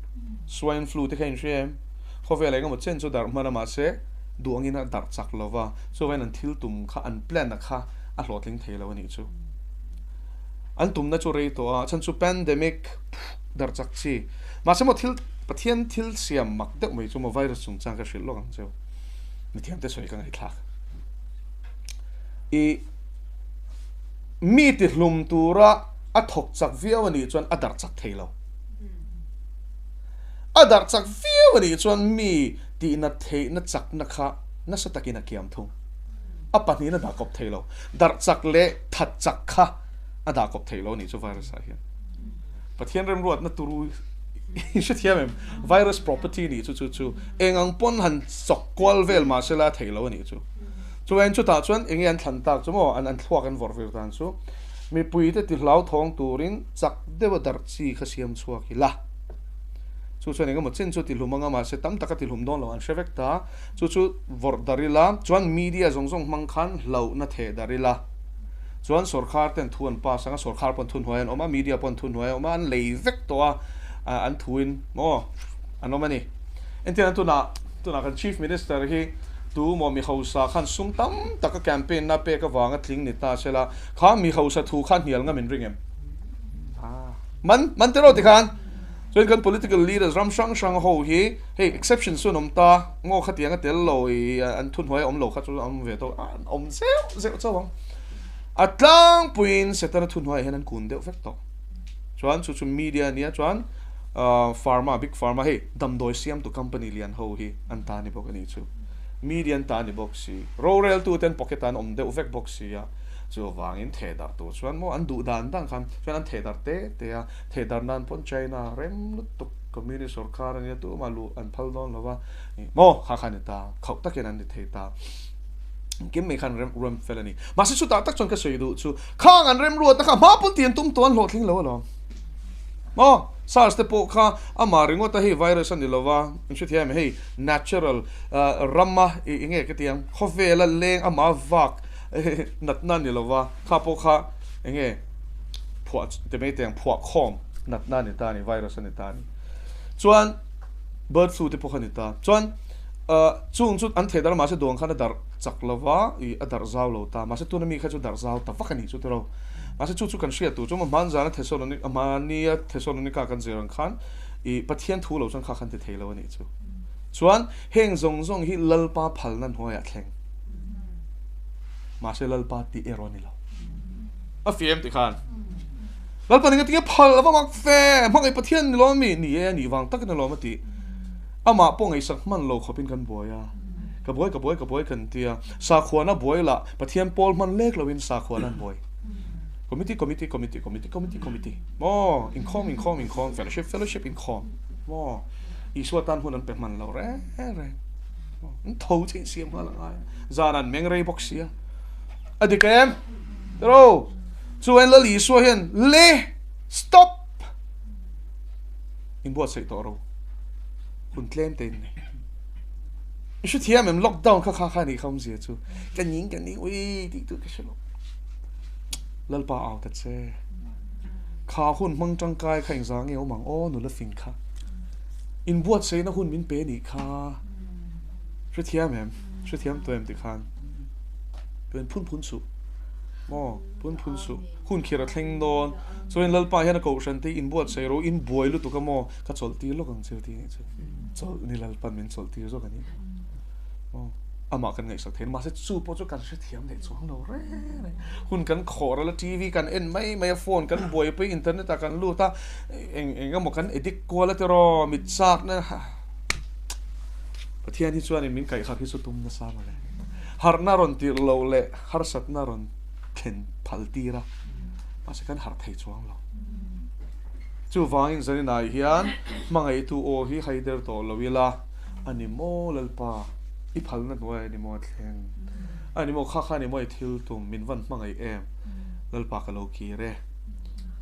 Swine flu te kha in hria em? Khawvela engemaw chen chu darh hman a mahse duh angin a darh chak lo va, chuvangin an thil tum kha an plan a kha a hlawhtling thei lo a nih chu. An tumna chu rei tawh a, chhan chu pandemic darh chak chi. Mahse maw thil Pathian thil siam mak deuh mai chu maw virus chungchang ka hrilh lawk ang cheu. Mithiamte sawi ka ngaihthlak. I mi ti hlum tura a thawk chak viau a nih chuan a darh chak thei lo. A darh chak viau a nih chuan mi tihna theihna chakna kha nasa takin a kiam thung. A pahnihin a dah kawp thei lo. Darh chak leh that chak kha a dah kawp thei lo a nih chu virus ah hian. Pathian remruatna turu i hrethiam em? Virus property nih chu chu chu eng ang pawn han chawk kual vel mah se la a theih lo a nih chu. Chuan chutah chuan eng nge an thlan tak chu maw an an thluak an vawrh vir dan chu mipuite ti hlauthawng turin chak deuha darh chi kha siam chhuak ila. Chu chuan eng emaw chen chu ti hlum anga mahse tam taka ti hlum dawn lo an hre vek ta. Chu chu vawrh darh ila chuan media zawng zawng hmang khan hlauhna theh darh ila. Chuan sawrkhar ten thu an pass ang a, sawrkhar pawn thu hnuai an awm a, media pawn thu hnuai an awm a, an lei vek tawh a, an thuin maw an awm a ni. Engtin an tunah tunah kan Chief Minister hi tu maw mi hausa khan sum tam tak a campaign na pek avanga tling ni ta se la, kha mi hausa thu kha hnial ngam in ring em? Man man tiraw tikhan chuan kan political leaders ram hrang hrang ho hi hei exception chu an awm ta, ngaw khatiang a tel lo i an thuhnuai a awm lo kha chu an awm ve tawh a, an awm zeuh zeuh chauh ang. A tlangpuiin Setana thuhnuaiah hian an kun deuh vek tawh. Chuan chu chu media a nia chuan pharma big pharma hei damdawi siamtu company lian ho hi an ta ni bawk a nih chu. Media an ta ni bawk si. Roreltute an pocket ah an awm deuh vek bawk si a. Chuvangin thehdarh tur chuan maw an duh dan dan khan chuan an thehdarh te te a. Thehdarh nan pawn China rem lutuk communist sorkar a nia tumah luh an phal dawn lo va maw kha kha a ni ta. Khauh takin an ni thei ta. Engkim mai khan rem rem fel a ni. Mahse chutah tak chuan ka sawi duh chu khang an remruat na kha hma pawn ti an tum tawh an hlawhtling lo alawm. Maw? SARS te pawh kha amah ringawt a hei virus a ni lo va, in hrethiam em? Hei natural rama eng nge ka ti ang, khawvela leng amah vak natna a ni lo va, kha pawh kha eng nge phuah ti mai teh ang, phuah khawm natna a ni ta a ni, virus a ni ta a ni. Chuan bird flu te pawh kha a ni ta. Chuan chung chu an thei darh a, mahse duang khan a darh chak lo va, ih a darh zau lo ta. Mahse tuna mi kha chu darh zau ta vak a ni chu tiraw. Mahse chu chu kan hriat tur chu hmanzana Thesalonika, hmania Thesalonika kan zir ang khan ih Pathian thu lo chuan kha khan ti thei lo a nih chu. Chuan heng zawng zawng hi Lalpa phalna hnuaiah thleng. Mahse Lalpa tih erawh a ni lo. A fiam ti khan. Lalpa ning a tinge phal a va mak fe, hmangaih Pathian ni lawm mi? Ni e, a nih vang takin a lawm a ti. Amah pawh ngaihsak hman lo khawpin kan buai a. Ka buai, ka buai, ka buai kan ti a. Sakhuana buai lah Pathian pawl hman lek loin sakhuana an buai. Committee, committee, committee, committee, committee, committee. Maw? Inkhawm, inkhawm, inkhawm, fellowship, fellowship, inkhawm. Maw? Isua tan hun an pe hman lo reng reng. An tho che insiam nghal a ngai. Zan an meng rei bawk sia. A dik em? Tiro? Chuan Lal Isua hian le stop! Inbuatsaih tawh ro. Hun tlem te in nei. I hrethiam em lockdown kha kha kha nih kha awmzia chu. Ka ning ka ning ui tih tur ka hre lo. Lalpa au ta che. Kha hun hmang tangkai kha engzah nge awm ang aw nula fing kha. Inbuatsaihna hun min pe nih kha. Hrethiam em? Hrethiam tawh em ti khan. Tuin phun phun suh. Maw? Phun phun suh. Hun khir a thleng dawn. Chuan Lalpa hian a kohhran te inbuatsaih ro inbuai lutuk a maw? Ka chawlh tir lawk ang che tih nih chu. Chawlh ni Lalpan min chawlh tir zawk a ni. Aw, amah kan ngaihsak thei a, mahse chu pawh chu kan hrethiam leh chuang lo reng reng. Hun kan khawh ral a, TV kan en mai mai a, phone kan buaipui, internet ah kan lut a, eng eng emaw kan edit kual a tiraw, mit chak na Pathian hi chuanin min kaihharh hi chu tum nasa mawle. Harhna rawn tirh loh leh harsatna rawn thlen phal tir a, mahse kan harh thei chuang lo. Chuvangin zaninah hian hmangaihtu aw hi haider tawh lo ila, a ni maw Lalpa, i phalna hnuaiah ni maw a thleng? A ni maw kha kha ni maw i thil tum, min van hmangaih em? Lalpa ka lo kir e.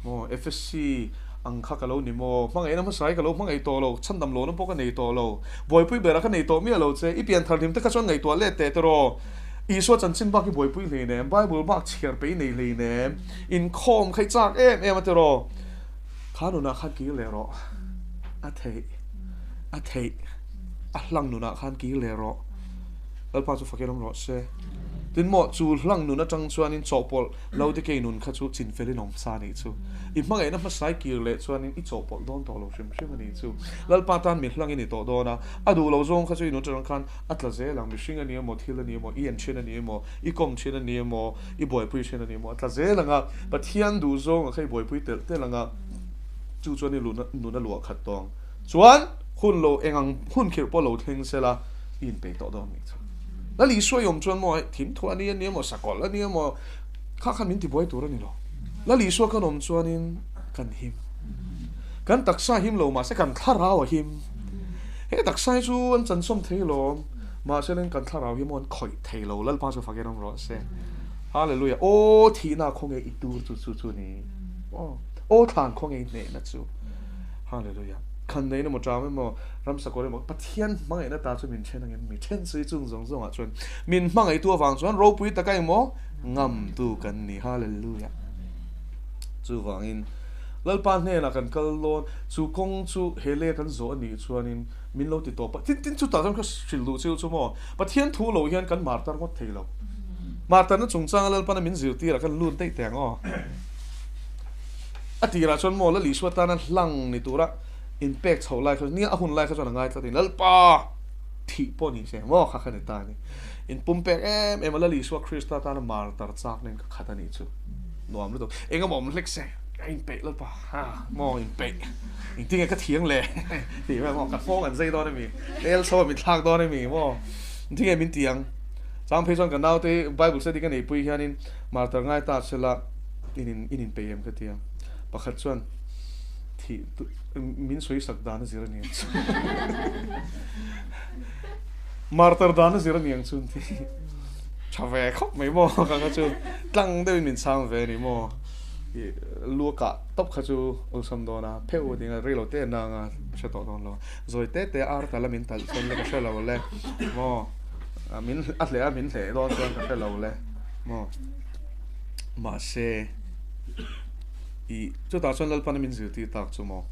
Maw FSC ang kha ka lo ni maw? Hmangaihna hmasa hi ka lo hmangaih tawh lo, chhandam lohna pawh ka nei tawh lo, buaipui berah ka nei tawh miah lo che, i pianthar hlim te kha chuan ngaihtuah let teh tiraw? Isua chanchin bak i buaipui hleinem, Bible bak chhiar pei nei hleinem, inkhawm kha i chak em em a tiraw? Kha nunah khan kir leh rawh, a theih, a theih, a hlang nunah khan kir leh rawh. Lalpa chu fakin awm rawh se. Tin maw, chu hlang nun atang chuanin chawhpawlh lo dikei nun kha chu chinfelin awm sa anih chu. I hmangaihna hmasai kir leh chuanin i chawhpawlh dawn tawh lo hrim hrim anih chu. Lalpa tan mi hlangin i tawh dawn a, a duh lo zawng kha chu i nun atang khan A tla zel ang, mihring a ni emaw, thil a ni emaw, i en thin a ni emaw, i kawm thin a ni emaw, i buaipui thin a ni emaw, a tla zel ang a, Pathian duh zawng a kha i buaipui telh telh ang a, chu chuan i nun a luah khat tawng. Chuan hun lo eng ang hun khirh pawh lo thleng se la, i inpeih tawh dawn nih chu. Lal Isua i awm chuan maw, thimthu a ni a ni emaw, sakawlh a ni emaw, kha khan min tibuai tur a ni lo. Lal Isua kan awm chuanin kan him. Kan taksa him lo mahse kan thlarau a him. He taksa hi chu an chansawm thei lo, mahse leng kan thlarau hi maw an khawih thei lo, Lalpa chu fakin awm rawh se. Hallelujah. Aw thihna khaw nge i tur chu chu chu ni. Aw aw thlan khaw nge i hnehna chu. Hallelujah. Khan nei emaw ṭam emaw ramsa kawr emaw Pathian hmangaihna ta chu min then angem mi then sui chung zawng zawngah chuan min hmangaihtu avang chuan ropui taka emaw ngamtu kan ni. Hallelujah. Chuvangin Lalpa hnenah kan kal dawn, chu kawng chu he lei a kan zawh a nih chuanin min lo ti tawp a, tin tin chutah chuan ka hrilh duh chiu chu maw, Pathian thu lo hian kan martar ngawt thei lo. Martarna chungchanga Lalpana min zirtirah kan lut daih teh ang aw. A tirah chuan maw Lal Isua tana hlang ni tura inpek chhoh lai kha nia a hun lai kha chuan a ngai tlat in Lalpa thih pawh ni se maw kha kha ni ta a ni. Inpumpek em em a Lal Isua Krista tana martar chak nen ka khat a nih chu. Nuam lutuk. Eng emaw awm hlek se ka inpeih lalpa ha maw inpeih engtin nge ka thiang le tih vel maw ka nghawng an zai dawn a mi tel chho a min thlak dawn a mi maw engtin nge min ti ang chang phei chuan ka naute bible study ka neihpui hianin martar ngai ta sela in in inpeih em ka ti a pakhat chuan thih min sawi sak dan a zir a ni ang chu martar dan a zir a ni ang chu an ti. Tha ve khawp mai maw ka kha chu tlang deuhin min chhang ve a ni maw. I lu a kah tawp kha chu awlsam dawn a, pheuh ding a rei lo te a nang a, hre tawh dawn lo. Zawi te te ar tala min talh chuan le ka hre lo le maw, min a hleh a min hleh dawn chuan ka hre lo le maw. Mahse i chutah chuan Lalpana min zirtir tak chu maw,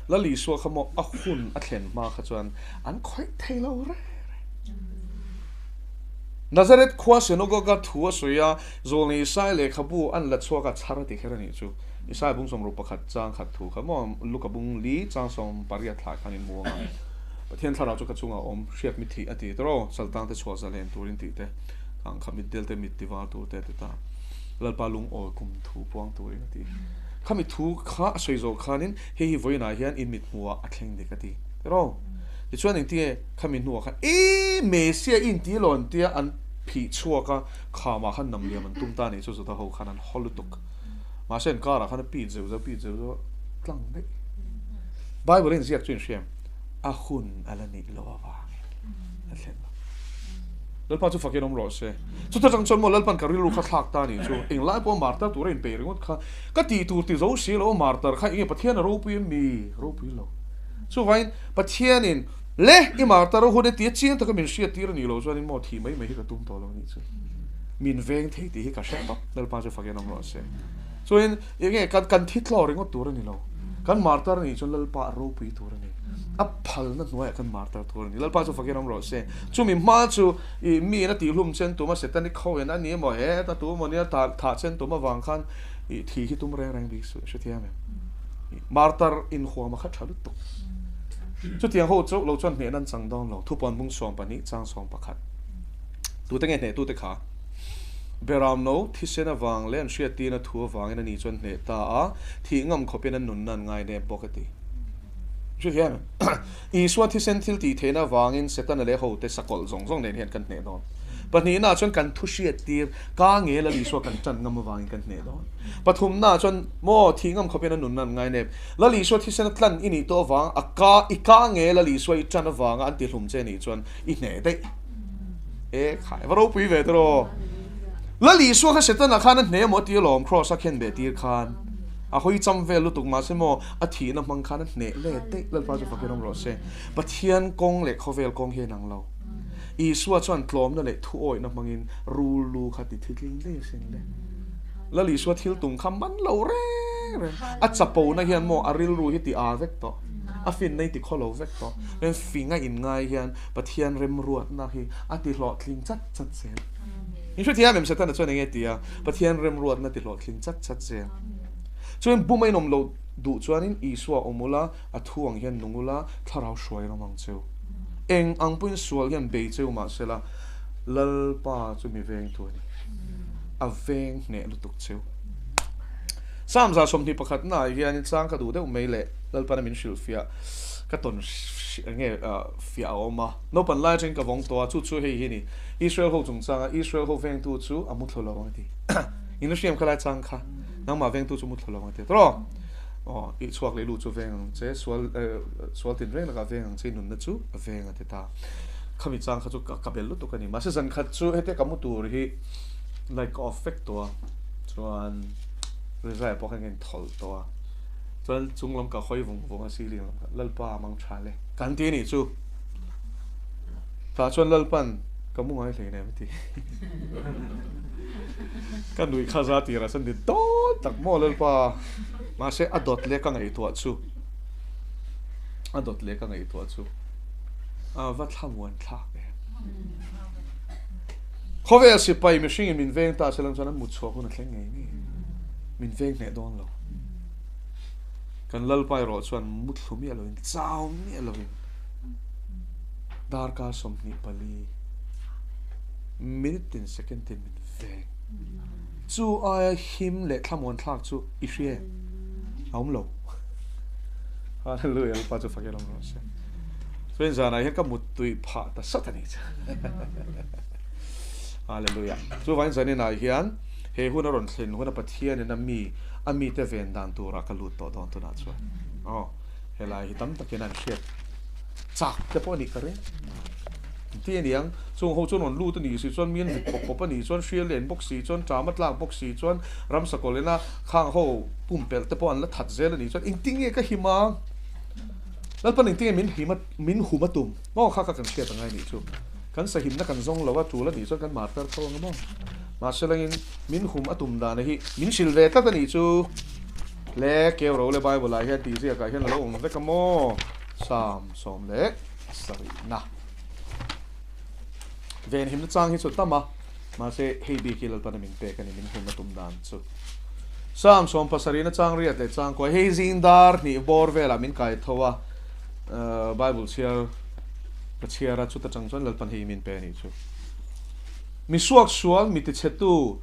Lal Isua kha maw a hun a thlen hma kha chuan an khawih thei lo reng reng. Nazareth khua synagogue-a thu a sawi a, Zawlnei Isaiah lehkhabu an la chhuak a, chhar a ti kher a nih chu. Isaiah bung sawmruk pakhat chang khat thu kha maw Luka bung li chang 80 thlai khan in muang a. Pathian thlarau chu ka chungah a awm, hriat mi thih a ti tawh, saltang te chhuah zalen turin tih te, kang kha mitdel te mit tivar tur te a ti ta. Lalpa lungawi kum thu puang turin a ti. Khami thu kha a sawi zawh khanin hei hi vawiinah hian in mit hmuhah a thleng dik a ti tawh. Tichuan engtinge Khami hnuah khan ee Messia i inti lo an tia an phih chhuak a, khamah khan nam liam an tum ta a nih chu Juda ho khan an haw lutuk. Mahse an karah khan a pit zeuh zeuh pit zeuh zeuh a tlang daih. Bible in ziak chu in hriam a hun a la nih loh avangin a thlen lo. Lalpa chu fakin awm rawh se. Chuta chang chuan maw Lalpan ka rilru kha thlak ta a nih chu englai pawh martar tura inpeih ringawt kha ka tih tur ti zo si lo martar kha enge Pathian a ropui em mi? Ropui lo. Chuvangin Pathianin Le, i martar a hun e tia chiang taka min hriat tir a nih loh chuanin maw thih mai mai hi ka tum tawh lo a nih chu. Min veng thei tih hi ka hre tawp, Lalpa chu fakin awm rawh se. Chuanin eng nge kan kan thi thlawh ringawt tur a ni lo. Kan martar a nih chuan Lalpa a ropui tur a ni. A phalna hnuaiah kan martar tur a ni. Lalpa chu fakin awm rawh se. Chumi hma chu i miin a tihhlum chen tum a Setani khawiin a ni emaw he ta tu emaw nia thah chen tum avang khan i thih hi tum reng reng bik suh, hrethiam em? Martar inhuam a kha tha lutuk. Chutiang ho chauh lo chuan hnehna an chang dawn lo. Thupuan bung 12 chang 11. Tute nge hnehtute kha? Beram no thisen avang leh an hriattirna thu avangin ani chuan hneh ta a, thih ngam khawpin an nunna an ngai nep bawk a ti. Hrethiam em? Isua thisen thil tih theihna avangin Setana leh hote sakawlh zawng zawng nen hian kan hneh dawn. Pahnihnaah chuan kan thu hriattir ka nge Lal Isua kan tan ngam avangin kan hneh dawn. Pathumnaah chuan maw thih ngam khawpin an nunna an ngai nep. Lal Isua thisen a tlan i nih tawh avang a ka i ka nge Lal Isua i tan avanga an tihlum che nih chuan i hneh daih. E khai va ropui ve tawh. Lal Isua kha Setana khan a hneh emaw a ti alawm Kraws a khen beh tir khan a hawi cham vel lutuk mahse maw a thihna hmang khan a hneh let daih Lalpa chu fakin awm rawh se. Pathian kawng leh khawvel kawng hi a inang lo. Isua chuan tlawmna leh thuawihna hmangin rul lu kha ti thitling daih asin le. Lal Isua thil tum kha man lo reng reng. A chapona hian maw a rilru hi ti â vek tawh, a finna hi ti khaw lo vek tawh. Chuan finga inngai hian Pathian remruatna hi a ti hlawhtling chat chat zel. In hrethiam em Setana chuan enge ti a, Pathian remruatna ti hlawhtling chat chat zel. Chuan bum a inawm loh duh chuanin Isua awm ula, a thu ang hian nung ula, thlarau hruai rawm ang cheu. Eng ang pawhin sual hian bei cheu mahsela Lalpa chu mi vengtu a ni. A veng hneh lutuk cheu. Psalm 21 naah hianin chang ka duh deuh mai leh Lalpana min hrilhfiah ka tawn nge fiah a awm a. Naupan lai atangin ka vawng tawh a, chu chu hei hi ni. Israel ho chungchanga Israel ho vengtu chu a muthlu lo ang a ti. In la hriam kha lai chang kha nangmah vengtu chu muthlu lo ang a ti. Tawh aw i chhuak leh lu chu veng ang che, sual sual tin reng lakah veng ang che i nunna chu a veng a ti ta. Khami chang kha chu ka bel lutuk a ni. Mahse zan khat chu hete ka mu tur hi light ka off vek tawh a, chuan rizai pawh khan ka inthawlh tawh a, chuan chung lam ka hawi vung vung a ceiling lam kha Lalpa mang tha le kan ti a nih chu. Tah chuan Lalpan ka mu ngai hlei nem a ti. Ka nuih kha za tirah chuan ni dawn tak maw Lalpa. Mahse a dawt leh ka ngaihtuah chu a dawt leh ka ngaihtuah chu a va thlamuan thlak em. Khawvel sipai mihringin min veng ta se lang chuan an mut chhuah hun a thleng ngei ngei. Min veng hneh dawn lo. Kan Lalpa erawh chuan muthlu miah loin, chau miah loin darkar 24 minute tin second tin min veng. Chu aia him leh thlamuan thlak chu i hria em? A awm lo. Hallelujah, Lalpa chu fakin awm rawh se. Chuan zanah hian ka muttui phah ta sat a ni chu. Hallelujah. Chuvangin zaninah hian he hun a rawn thlen hun a Pathianin a mi a mite ven dan turah ka lut tawh dawn tunah chuan. Aw, helai hi tam takin an hriat chak te pawh a nih ka ring. Ti a niang, chung ho chuan rawn lut a nih si chuan mi an vit pawp pawp a nih chuan hria len bawk si chuan ṭam a tlak bawk si chuan ramsa kawlena khang ho pumpelh te pawh an la that zel a nih chuan engtinge ka him a? Lalpan engtinge min him a min hum a tum maw kha kha kan hriat angai nih chu. Kan sahimna kan zawng lo a tul a nih chuan kan martar tho ang maw? Mahse langin min hum a tum dan hi min hrilh ve tlat a nih chu. Le keu ro le Bible ah hian tih ziakah hian a lo awm vek a maw? Psalm 17. Venhimna chang hi chu tam a, mahse hei bik hi Lalpana min pek a ni, min hum a tum dan chu. Psalm 70 chang riat leh chang kuai, hei zing dar hnih bawr velah min kai tho a, Bible chhiar ka chhiar a, chuta chang chuan Lalpan hei min pe a nih chu. Mi suaksual, mi tichhetu,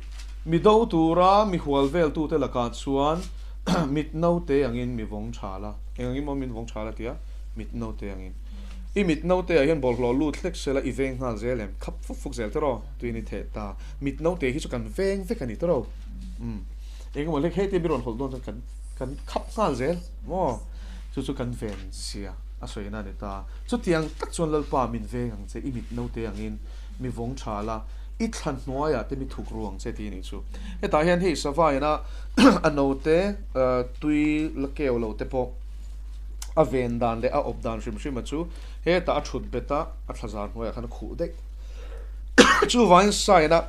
mi do tura mi hual veltute lakah chuan mit naute angin mi vawng tha la. Eng angin maw min vawng tha la tia? Mit naute angin. I mit naute ah hian bawlhhlawh lut hlek sela i veng nghal zel em? Khap fuk fuk zel tawh tuin i theh ta. Mit naute hi chu kan veng vek a ni tawh. Umm. Eng emaw hlek heti mi rawn hawlh dawn chuan kan kan khap nghal zel maw? Chu chu kan ven zia a sawi na a ni ta. Chutiang tak chuan Lalpa min veng ang che, i mit naute angin mi vawng tha la, i thla hnuaiah te mi thuk ru ang che tih a nih chu. Hetah hian hei sava ina a naute tui la keu lo te pawh a ven dan leh a awp dan hrim hrim a chu hetah a thut bet a, a thlazar hnuaiah khan a khuh daih. Chuvangin sign a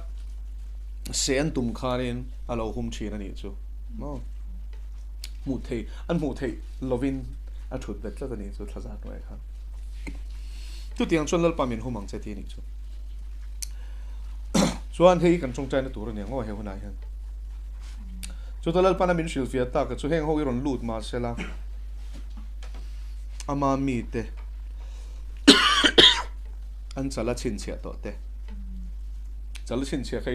seh an tum khanin a lo hum thin a nih chu maw. Hmuh theih an hmuh theih lovin a thut bet tlat a nih chu thlazar hnuaiah khan. Chutiang chuan Lalpa min hum ang che tih a nih chu. Chuan hei kan tawngtaina tur a ni ang aw he hunah hian. Chuta Lalpana min hrilhfiah tak chu heng ho i rawn lut mahsela ama mite an chala chhinchhiah tawh te. Chala chhinchhiah kha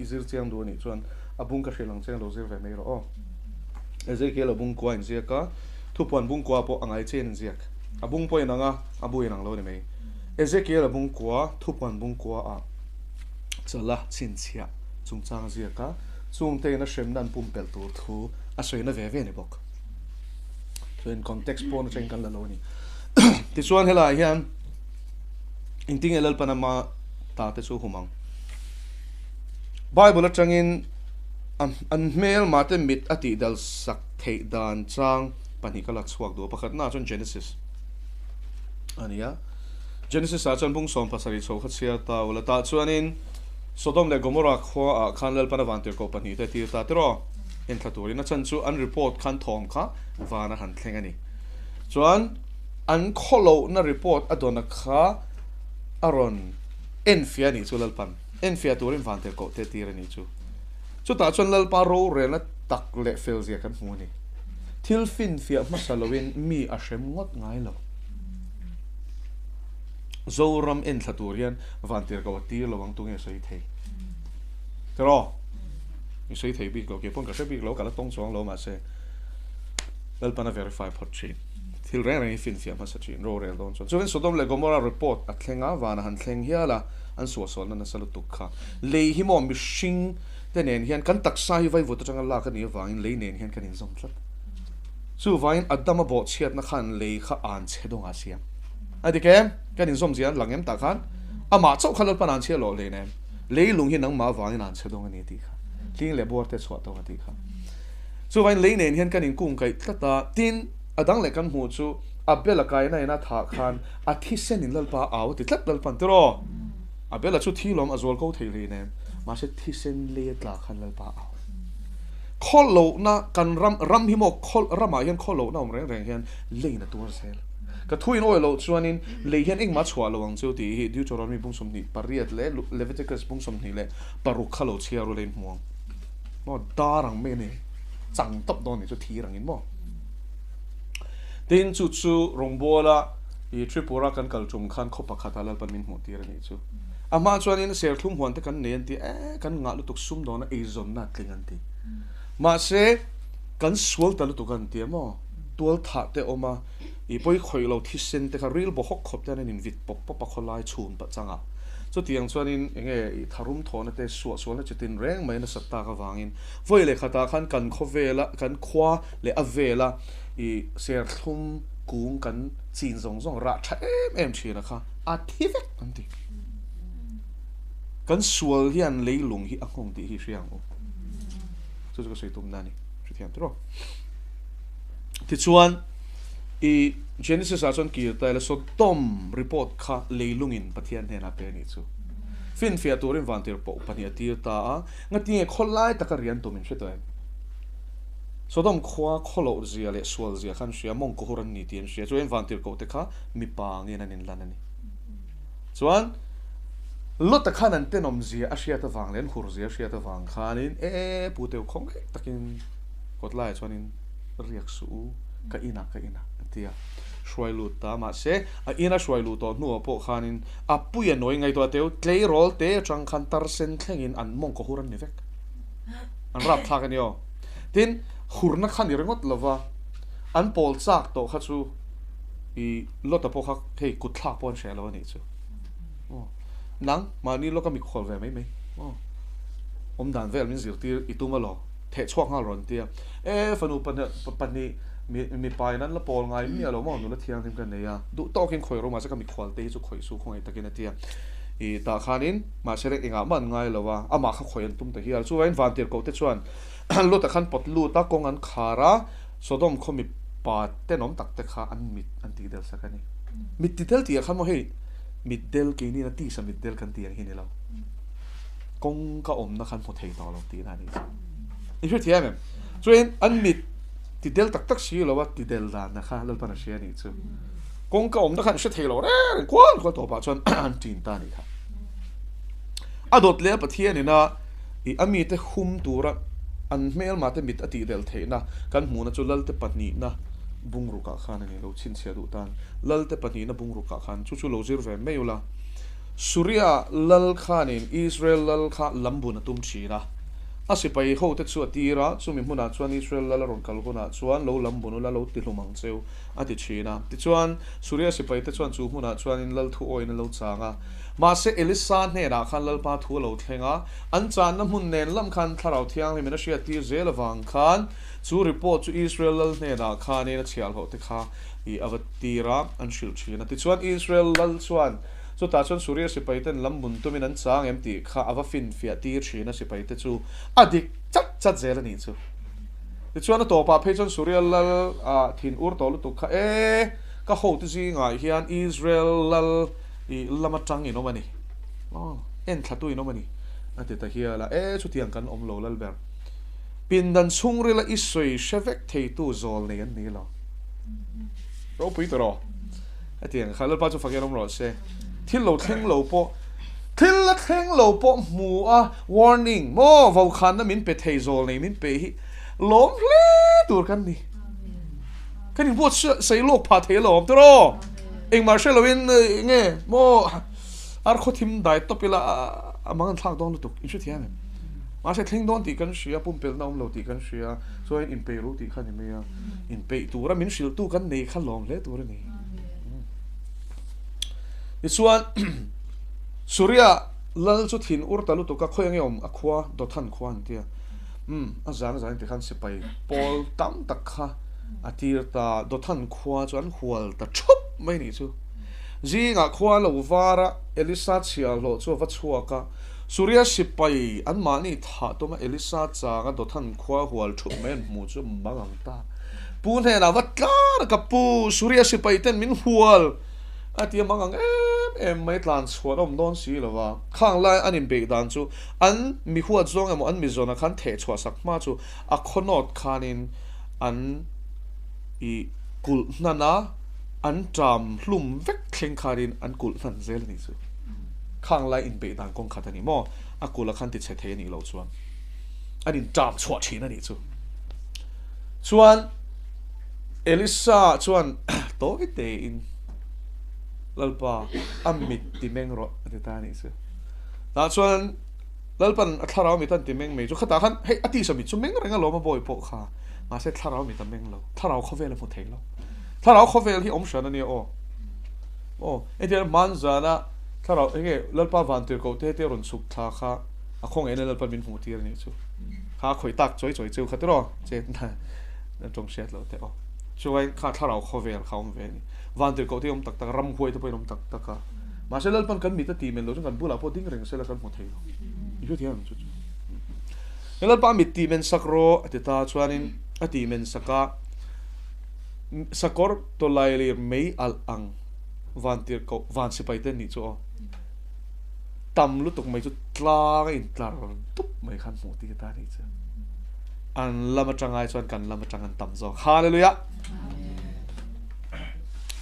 i zir chiang duh a nih chuan a bung ka hrilh ang che lo zir ve mai rawh aw. Ezekiel a bung kua inziak a, thupuan bung kua pawh a ngai chian inziak. A bung pawh inang a, a bu inang lo a ni mai. Ezekiel a bung kua, thupuan bung kua ah chala chhinchhiah chungchang a ziak a, chungte in a hremna an pumpelh tur thu a sawina ve ve a ni bawk. Chuan context pawn atangin kan la lo a ni. Tichuan helaiah hian engtinge Lalpan ama ta te chu hum ang. Bible atangin an hmelma te mit a tihdal sak theih dan chang pahnih ka la chhuak duh a, pakhatnaah chuan Genesis a ni a. Genesis ah chuan bung 17 chho kha chhiar ta ula tah chuanin Sodom leh Gomorrah khua ah khan Lalpan a vantirhkoh pahnih te tir ta tiraw enthla turin a chan chu an report khan thawm kha van a han thleng a ni. Chuan an khawlohna report a dawna kha a rawn enfiah a nih chu Lalpan enfiah turin vantirhkoh te tir a nih chu. Chutah chuan Lalpa rorelna tak leh felzia kan hmu a ni. Thil finfiah hmasa loin mi a hrem ngawt ngai lo. Zoram enthla tur hian vantirhkoh a tir lo ang tunge sawi thei? Tiraw? I sawi thei bik lo, kei pawn ka hre bik lo, ka la tawng chuang lo mahse Lalpan a verify phawt thin. Thil reng reng hi finfiah hmasa thin, rorel dawn chuan. Chuan Sodom leh Gomorrah report a thleng a, van a han thleng hial a, an suahsualna nasa lutuk kha. Lei hi maw mihring te nen hian kan taksa hi vaivut atanga lak a nih avangin lei nen hian kan inzawm tlat. Chuvangin Adama bawhchhiatna khan lei kha an chhe dawng a siam. A dik em? Kan inzawm zia an lang em tah khan? Amah chauh kha Lalpan an chhia lawh hle nem. Lei lung hi nangmah avangin an chhe dawng a ni tih kha. Hling leh buar te chhuah tawng a tih kha. Chuvangin lei nen hian kan inkung kaih tlat a, tin, a dang leh kan hmuh chu Abel-a kaina ina thah khan a thisen in Lalpa a au a ti tlat Lalpan tiraw? Abel-a chu thi lawm a zual ko thei hle nem. Mahse thisen lei a tla khan Lalpa a au. Khawlohna kan ram ram hi maw khaw ramah hian khawlohna awm reng reng hian leiin a tuar zel. Ka thu in awi loh chuanin lei hian engmah chhuah lo ang chu tih hi Deuteronomy bung 28 leh Leviticus bung 26 kha lo chhiar ula in hmu ang. Maw dar ang mai a ni chang tawp dawn ni chu thir angin maw. Tin chu chu rawngbawla i Tripura kan kal tum khan khaw pakhat ah Lalpan min hmuh tir a nih chu. A hma chuanin serthlum huan te kan nei an ti e, kan ngah lutuk sumdawna eizawnna a tling an ti. Mahse, kan sual ta lutuk an ti a maw? Tual thah te awm a, i pawi khawih lo thisen te kha ril baw hawk khawp te an invit pawp pawp a khawlai chhun pah chang a. Chutiang chuanin enge i tharum thawhna te suahsualna chitin reng mai nasat tak avangin vawi leh khatah khan kan khawvela kan khua leh a vela i serthlum kung kan chin zawng zawng rah tha em em thin a kha a thi vek an ti. Kan sual hian leilung hi a nghawng tih hi hria ang u. Chu chu ka sawi tumna a ni. Hrethiam tiraw? Tichuan, i Genesis ah chuan kir ta ila Sodom report kha leilungin Pathian hnenah pe a nih chu. Finfiah turin vantir pawh pahnih a tir ta a, ngatinge khawlai taka rian tum in hre tawh em? Sodom khua khawloh zia leh sual zia kha an hria, mawng kawhur an ni tih an hria. Chuan vantir koh te kha mipa angin an inlan a ni. Chuan Lota khan an tenawm zia a hriat avang leh an hur zia a hriat avang khanin e pu teu khawng reng takin kawt laiah chuanin riak suh u, ka inah ka inah a ti a, hruai lut ta. Mahse a ina hruai luh tawh hnuah pawh khanin a puia nawi ngaihtuah teu tleirawl te atang khan tarsen thlengin an mawng kawhur an ni vek. An rapthlak a ni aw. Tin, hurna kha ni ringawt lova an pawl chak tawh kha chu i Lota pawh kha hei kut thlak pawh an hre lo a nih chu. Aw, nang mahni lawka mikhual ve mai mai. Aw, awm dan vel min zirtir i tum alaw, theh chhuak nghal rawn tia. E, fanu pahnih mipa in an la pawl ngai miah lo maw, nula thianghlim ka nei a, duh tawkin khawi rawh mahse ka mikhual te hi chu khawih su khawngaih takin a tia. I tah khanin mahse leng engah mah an ngai lo a, amah kha khawi an tum ta hial. Chuvangin vantirhkoh te chuan Lota khan pawt lut a, kawng an khar a, Sodom khaw mipa tenawm tak te kha an mit an tih del sak a ni. Mit ti del tih ah khan maw hei mit del keini na tisa mit del kan tih ang hi ni lo. Kawng ka awmna khan hmu thei tawh lo tihna a nih chu. I hre thiam em? Chuan an mit ti del tak tak si lo a ti del dan na kha Lalpan a hria a nih chu. Kawng ka awmna khan hre thei lo reng reng kual kual tawpah chuan an ṭin ta a nih kha. A dawt leh a Pathian ina I a mite hum tura an hmelmate mit a tih del theihna kan hmuhna chu Lalte pahnihna bungrukah khan a ni lo chhinchhiah duh tan. Lalte pahnihna bungrukah khan chu chu lo zir ve mai ula. Suria lal khanin Israel lal kha lambun a tum thin a. A sipai hote chu a tir a, chumi hmunah chuan Israel lal a rawn kal hunah chuan lo lambun ula lo tihlum ang cheu a ti thin a. Tichuan, Suria sipaite chuan chu hmunah chuanin lal thu awiin a lo chang a. Mahse, Elisa hnenah khan Lalpa thu a lo thleng a, an channa hmun nen lam khan Thlarau Thianghlimin a hriattir zel avang khan chu report chu Israel lal hnenah khanin a chhiahhlawh te kha i a va tir a, an hrilh thin a. Tichuan, Israel lal chuan chutah chuan Suria sipaiten lam bun tumin an chang em tih kha a va finfiah tir thin a, sipaite chu a dik chat chat zel a nih chu. Tichuan, a tawpah phei chuan Suria lal ah thin ur tawh lutuk kha, E, ka hote zingah hian Israel lal I lam atang in awm a ni. Aw, en thlatu in awm a ni, a ti ta hial a. E, chutiang kan awm lo Lalber. Pindan chhungrila i sawi hre vek theitu zawl nei an ni lo. Ropui ta rawh. Hetiang kha Lalpa chu fak hian awm rawh se. Thil lo thleng lo pawh, thil la thleng lo pawh hmu a, warning, maw, vokhanna min pe thei zawl nei min pe hi lawm hle tur kan ni. Kan inbuat sei lawk phah thei alawm tiraw? Engmah hre loin nge maw ar khaw thim dai tawp ila a mang an thlak dawn lutuk in hrethiam em? Mahse thleng dawn tih kan hria, pumpelhna awm lo tih kan hria, chuan inpeih ru tih kha ni mai a, inpeih tura min hrilhtu kan nei kha lawm hle tur a ni. Tichuan Suria lal chu thin ur ta lutuk a, khawi ange awm a khua Dothan khua an tia. Umm, a zan a zan tikhan sipai pawl tam tak kha a tir ta, Dothan khua chu an hual ta thup mai nih chu. Zingah khua lo var a, Elisa chhiahhlawh chu a va chhuak a, Suria sipai anmahni thah tuma Elisa changa Dothan khua hual thup mai an hmuh chu mang ang ta. Pu hnenah va tlar a, Ka pu, Suria sipai ten min hual! A ti a mang ang em em mai, tlan chhuah a awm dawn si lo va. Khang lai an inbeih dan chu An mi huat zawng emaw an mi zawnah khan theh chhuah sak hma chu a khawnawt khanin an i kulh hnan a, an ṭam hlum vek thleng khanin an kulh hnan zel a nih chu. Khang lai inbeih dan kawng khat a ni maw? A kulh a khan ti chhe thei a nih loh chuan an in ṭam chhuah ṭhin a nih chu. Chuan Elisa chuan tawi tein Lalpa a mit ti meng rawh a ti ta a nih chu. Tah chuan Lalpan a thlarau mit an ti meng mai chu khatah khan hei a tisa mit chu meng reng alawm a bawi pawh kha mahse thlarau mit a meng lo thlarau khawvel a hmu thei lo thlarau khawvel hi awm hran ania aw aw hetiang hmanzana thlarau enge Lalpa vantir koh te te rawn chhuk thla kha a khawngaih na Lalpan min hmuh tir anih chu kha a khawih tak chawi chawi cheu kha tiraw che na tawng hriat loh te aw chuan kha thlarau khawvel kha awm ve ani vantir koh te awm tak tak ramhuai te pawhin awm tak tak a. Mahse Lalpan kan mit a ti men lo chuan kan bulah pawh ding reng sela kan hmu thei lo. I hre thiam ang chu chu. He Lalpa mit ti men sak rawh a ti ta chuanin a ti men sak a, sakawr tawlailir mei alh ang vantirhkoh van sipai te nih chu aw. Tam lutuk mai chu tlang a intlar dup mai khan hmuh tir ta nih chu. An lam atang ai chuan kan lam atang an tam zawk. Hallelujah!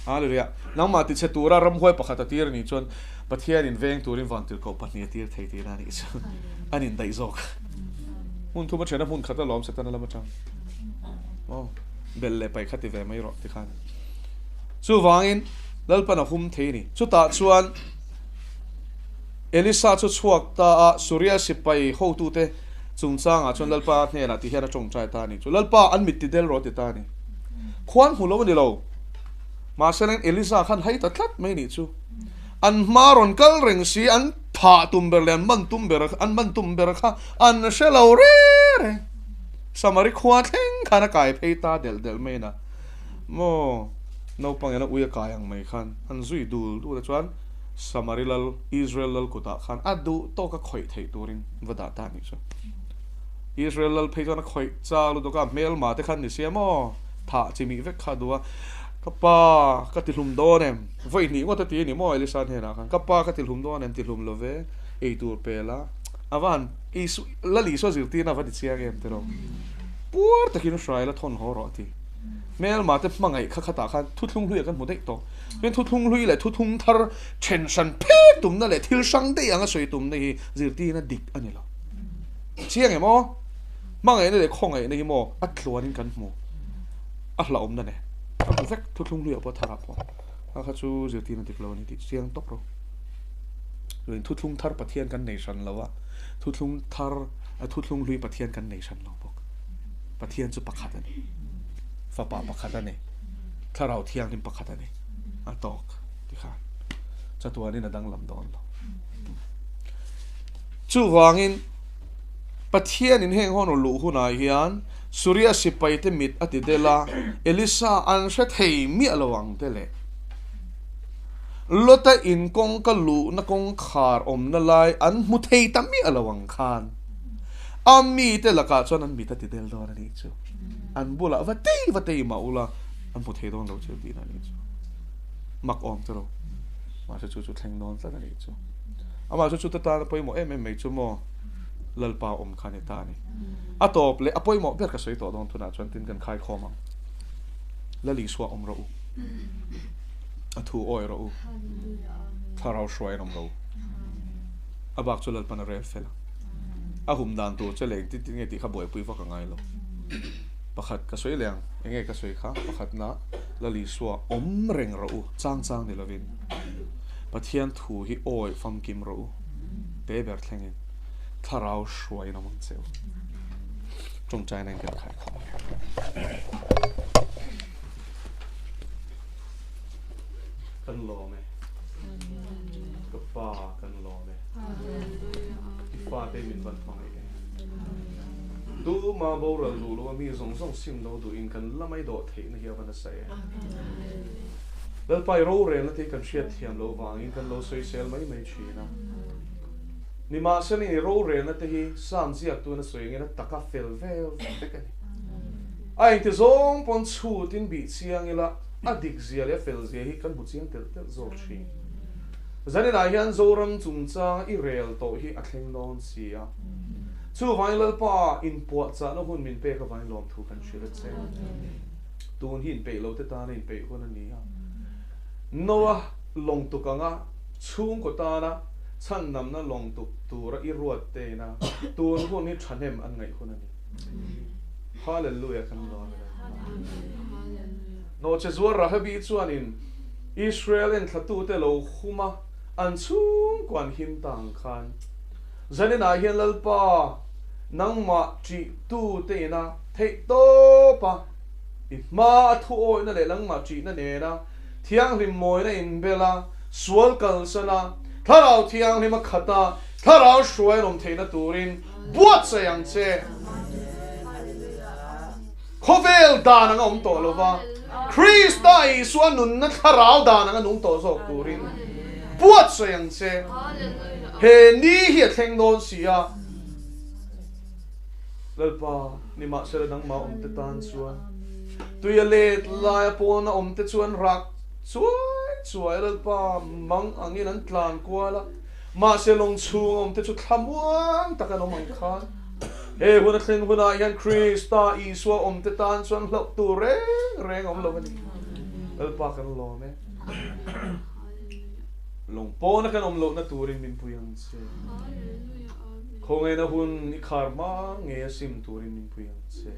Hallelujah! Nangmah tichhe tura ramhuai pakhat a tir anih chuan Pathianin veng turin vantirhkoh pahnih a tir thei tihna anih chu an indaih zawk. Hmun thum a thena hmun khat a lawm Setana lam atang. Aw, belh leh paih kha ti ve mai rawh tikhan. Chuvangin Lalpan a hum thei a ni. Chutah chuan Elisa chu chhuak ta a, Suria sipai hotute chungchangah chuan Lalpa hnenah ti hian a tawngtai ta a ni. Chu Lalpa an mit ti del rawh ti ta a ni. Khuan hmu lo a ni lo. Mahse leng Elisa khan hai ta tlat mai nih chu. An hma rawn kal reng si, an thah tum ber leh an man tum ber an man tum ber kha an hre lo re re. Samari khua thleng khan a kai phei ta delh delh mai na. Maw naupang ina ui a kai ang mai khan an zui dul dul a chuan Samari lal, Israel lal kutah khan a duh tawk a khawih theih turin va dah ta a nih chu. Israel lal phei chuan a khawih chak lutuk a, hmelma te khan ni sia maw? Thah chi mih vek kha a duh a, Ka pa, ka ti hlum dawn em? Vawi hnih ngawt a ti a ni maw Elisa hnenah khan, Ka pa, ka ti hlum dawn em? Ti hlum lo ve, ei tur pel a, a va han Isu, Lal Isua zirtirna a va ti chiang em tiraw? Puar takin hrai la thawn haw rawh a ti. Hmelma te hmangaih kha khatah khan thuthlung hluiah kan hmu daih tawh. Chuan thuthlung hlui leh thuthung thar then hran phet tumna leh thil hrang daih anga sawi tumna hi zirtirna dik a ni lo. Chiang em aw? Hmangaihna leh khawngaihna hi maw a tluanin kan hmu a hlauhawmna nen a hmu vek thuthlung hluiah pawh tharah pawh a kha chu zirtirna dik lo a ni tih chiang tawp rawh. Chuan thuthlung thar Pathian kan nei hran lo a, thuthlung thar thuthlung hlui Pathian kan nei hran lo bawk. Pathian chu pakhat a ni. Fapa pakhat a ni. Thlarau Thianghlim pakhat a ni. A tawk tikhan chatuanin a danglam dawn lo. Chuvangin Pathianin heng hawn luh hunah hian Suria sipaite mit a ti del a, Elisa an hre thei miah lo ang te leh Lota in kawngka luhna kawngkhar awmna lai an hmu thei ta miah lo ang khan a mite lakah chuan an mit a ti del dawn a nih chu. An bulah va tei va tei mah ula an hmu thei dawn lo chu tihna a nih chu. Mak awm chu lo. Mahse chu chu thleng dawn tlat a nih chu. Amah chu chuta tan a pawimawh em em mai chu maw Lalpa awm kha a ni ta a ni. A tawp leh a pawimawh ber ka sawi tawh dawn tunah chuan tin kan khaikhawm ang. Lal Isua awm rawh u. A thu awi rawh u. Thlarau hruai an awm rawh u. A bak chu Lalpan a rel fel a. A hum dan tur che leh engtin tin nge tih kha buaipui vak a ngai lo. Pakhat ka sawi leh ang, enge ka sawi kha? Pakhatna, Lal Isua awm reng rawh u, chang chang ni lovin. Pathian thu hi awi famkim rawh u, te ber thlengin thlarau hruaiin awm ang che u. Tawngtaina in kan khai khawm ang e. Kan lawm e. Ka pa kan lawm e. I fate min van hmangaih e. Tuma boral duh lo a mi zawng zawng sim lo duhin kan la mai dawh theihna hi a va nasa e. Lalpa i rorelna te hi kan hriat thiam loh vangin kan lo sawisel mai mai thin a. Nimahsela i rorelna te hi Psalm ziaktu na sawi angin a taka fel vel vek a ni. A engti zawng pawn chhutin bih chiang ila a dik zia leh a fel zia hi kan hmu chiang telh telh zawk thin. Zaninah hian Zoram chungchanga i rel tawh hi a thleng dawn si a. Chuvangin Lalpa inpuahchahna hun min pek avangin lawmthu kan hrilh a che. Tun hi inpeih lo te tana inpeih hun a ni a. Noa lawng tuk anga chhungkaw tana chhandamna lawng tuk tura i ruat teina tun hun hi thahnem an ngaih hun a ni. Hallelujah kan lawm e Lalpa. Nawhche zuar Rahabi chuanin Israel enthlatute lo hum a, an chhungkaw an him ta ang khan zaninah hian Lalpa nangmah ṭihtute ina theih tawp a, i hma a thu awihna leh nangmah ṭihna nena thianghlim mawina inbel a, sual kalsan a, thlarau thianghlim a khat a, thlarau hruai an awm theihna turin buatsaih ang che. Khawvel dan anga awm tawh lova, Krista Isua nunna thlarau dan anga nung tawh zawk turin. Buatsaih ang che. He ni hi a thleng dawn si a. Lalpa, nimahsela nangmah awmte tan chuan tui a let laia pawna awmte chu an rak chuai chuai a, Lalpa mang angin an tlan kual a, mahse lawng chhung awmte chu thlamuang tak an awm ang khan. He hun a thlen hunah hian Krista Isua awmte tan chuan hlauh tur reng reng a awm lo a ni. Lalpa kan lawm e. Lawng pawna kan awm lohna turin min pui ang che. Khawngaihna hun i khar hma ngei a sim turin min pui ang che.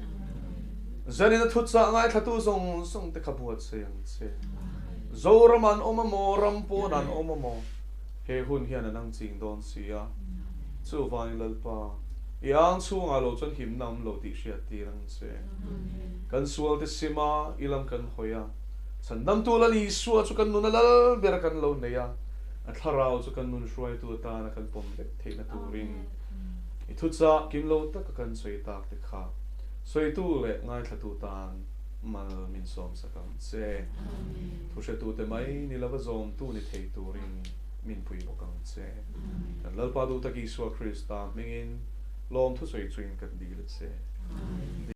Zanin a thuchah ngaithlatu zawng zawng te kha buatsaih ang che. Zoram an awm a maw, ram pawn an awm a maw, he hun hian an ang ching dawn si a. Chuvangin Lalpa, i ang chhungah lo chuan himna awm lo tih hriat tir ang che. Kan sualte sima i lam kan hawi a, Chhandamtu Lal Isua chu kan nun a lal ber a kan lo nei a, a thlarau chu kan nun hruaitu atana kan pawm vek theihna turin i thuchah kim lo taka kan sawi tak te kha sawitu leh ngaithlatu tan mal min sawmsak ang che. Thuhretute mai ni lova zawmtu ni thei turin min pui bawk ang che. Kan Lalpa duh tak Isua Krista hmingin lawmthu sawi chuin kan dil a che.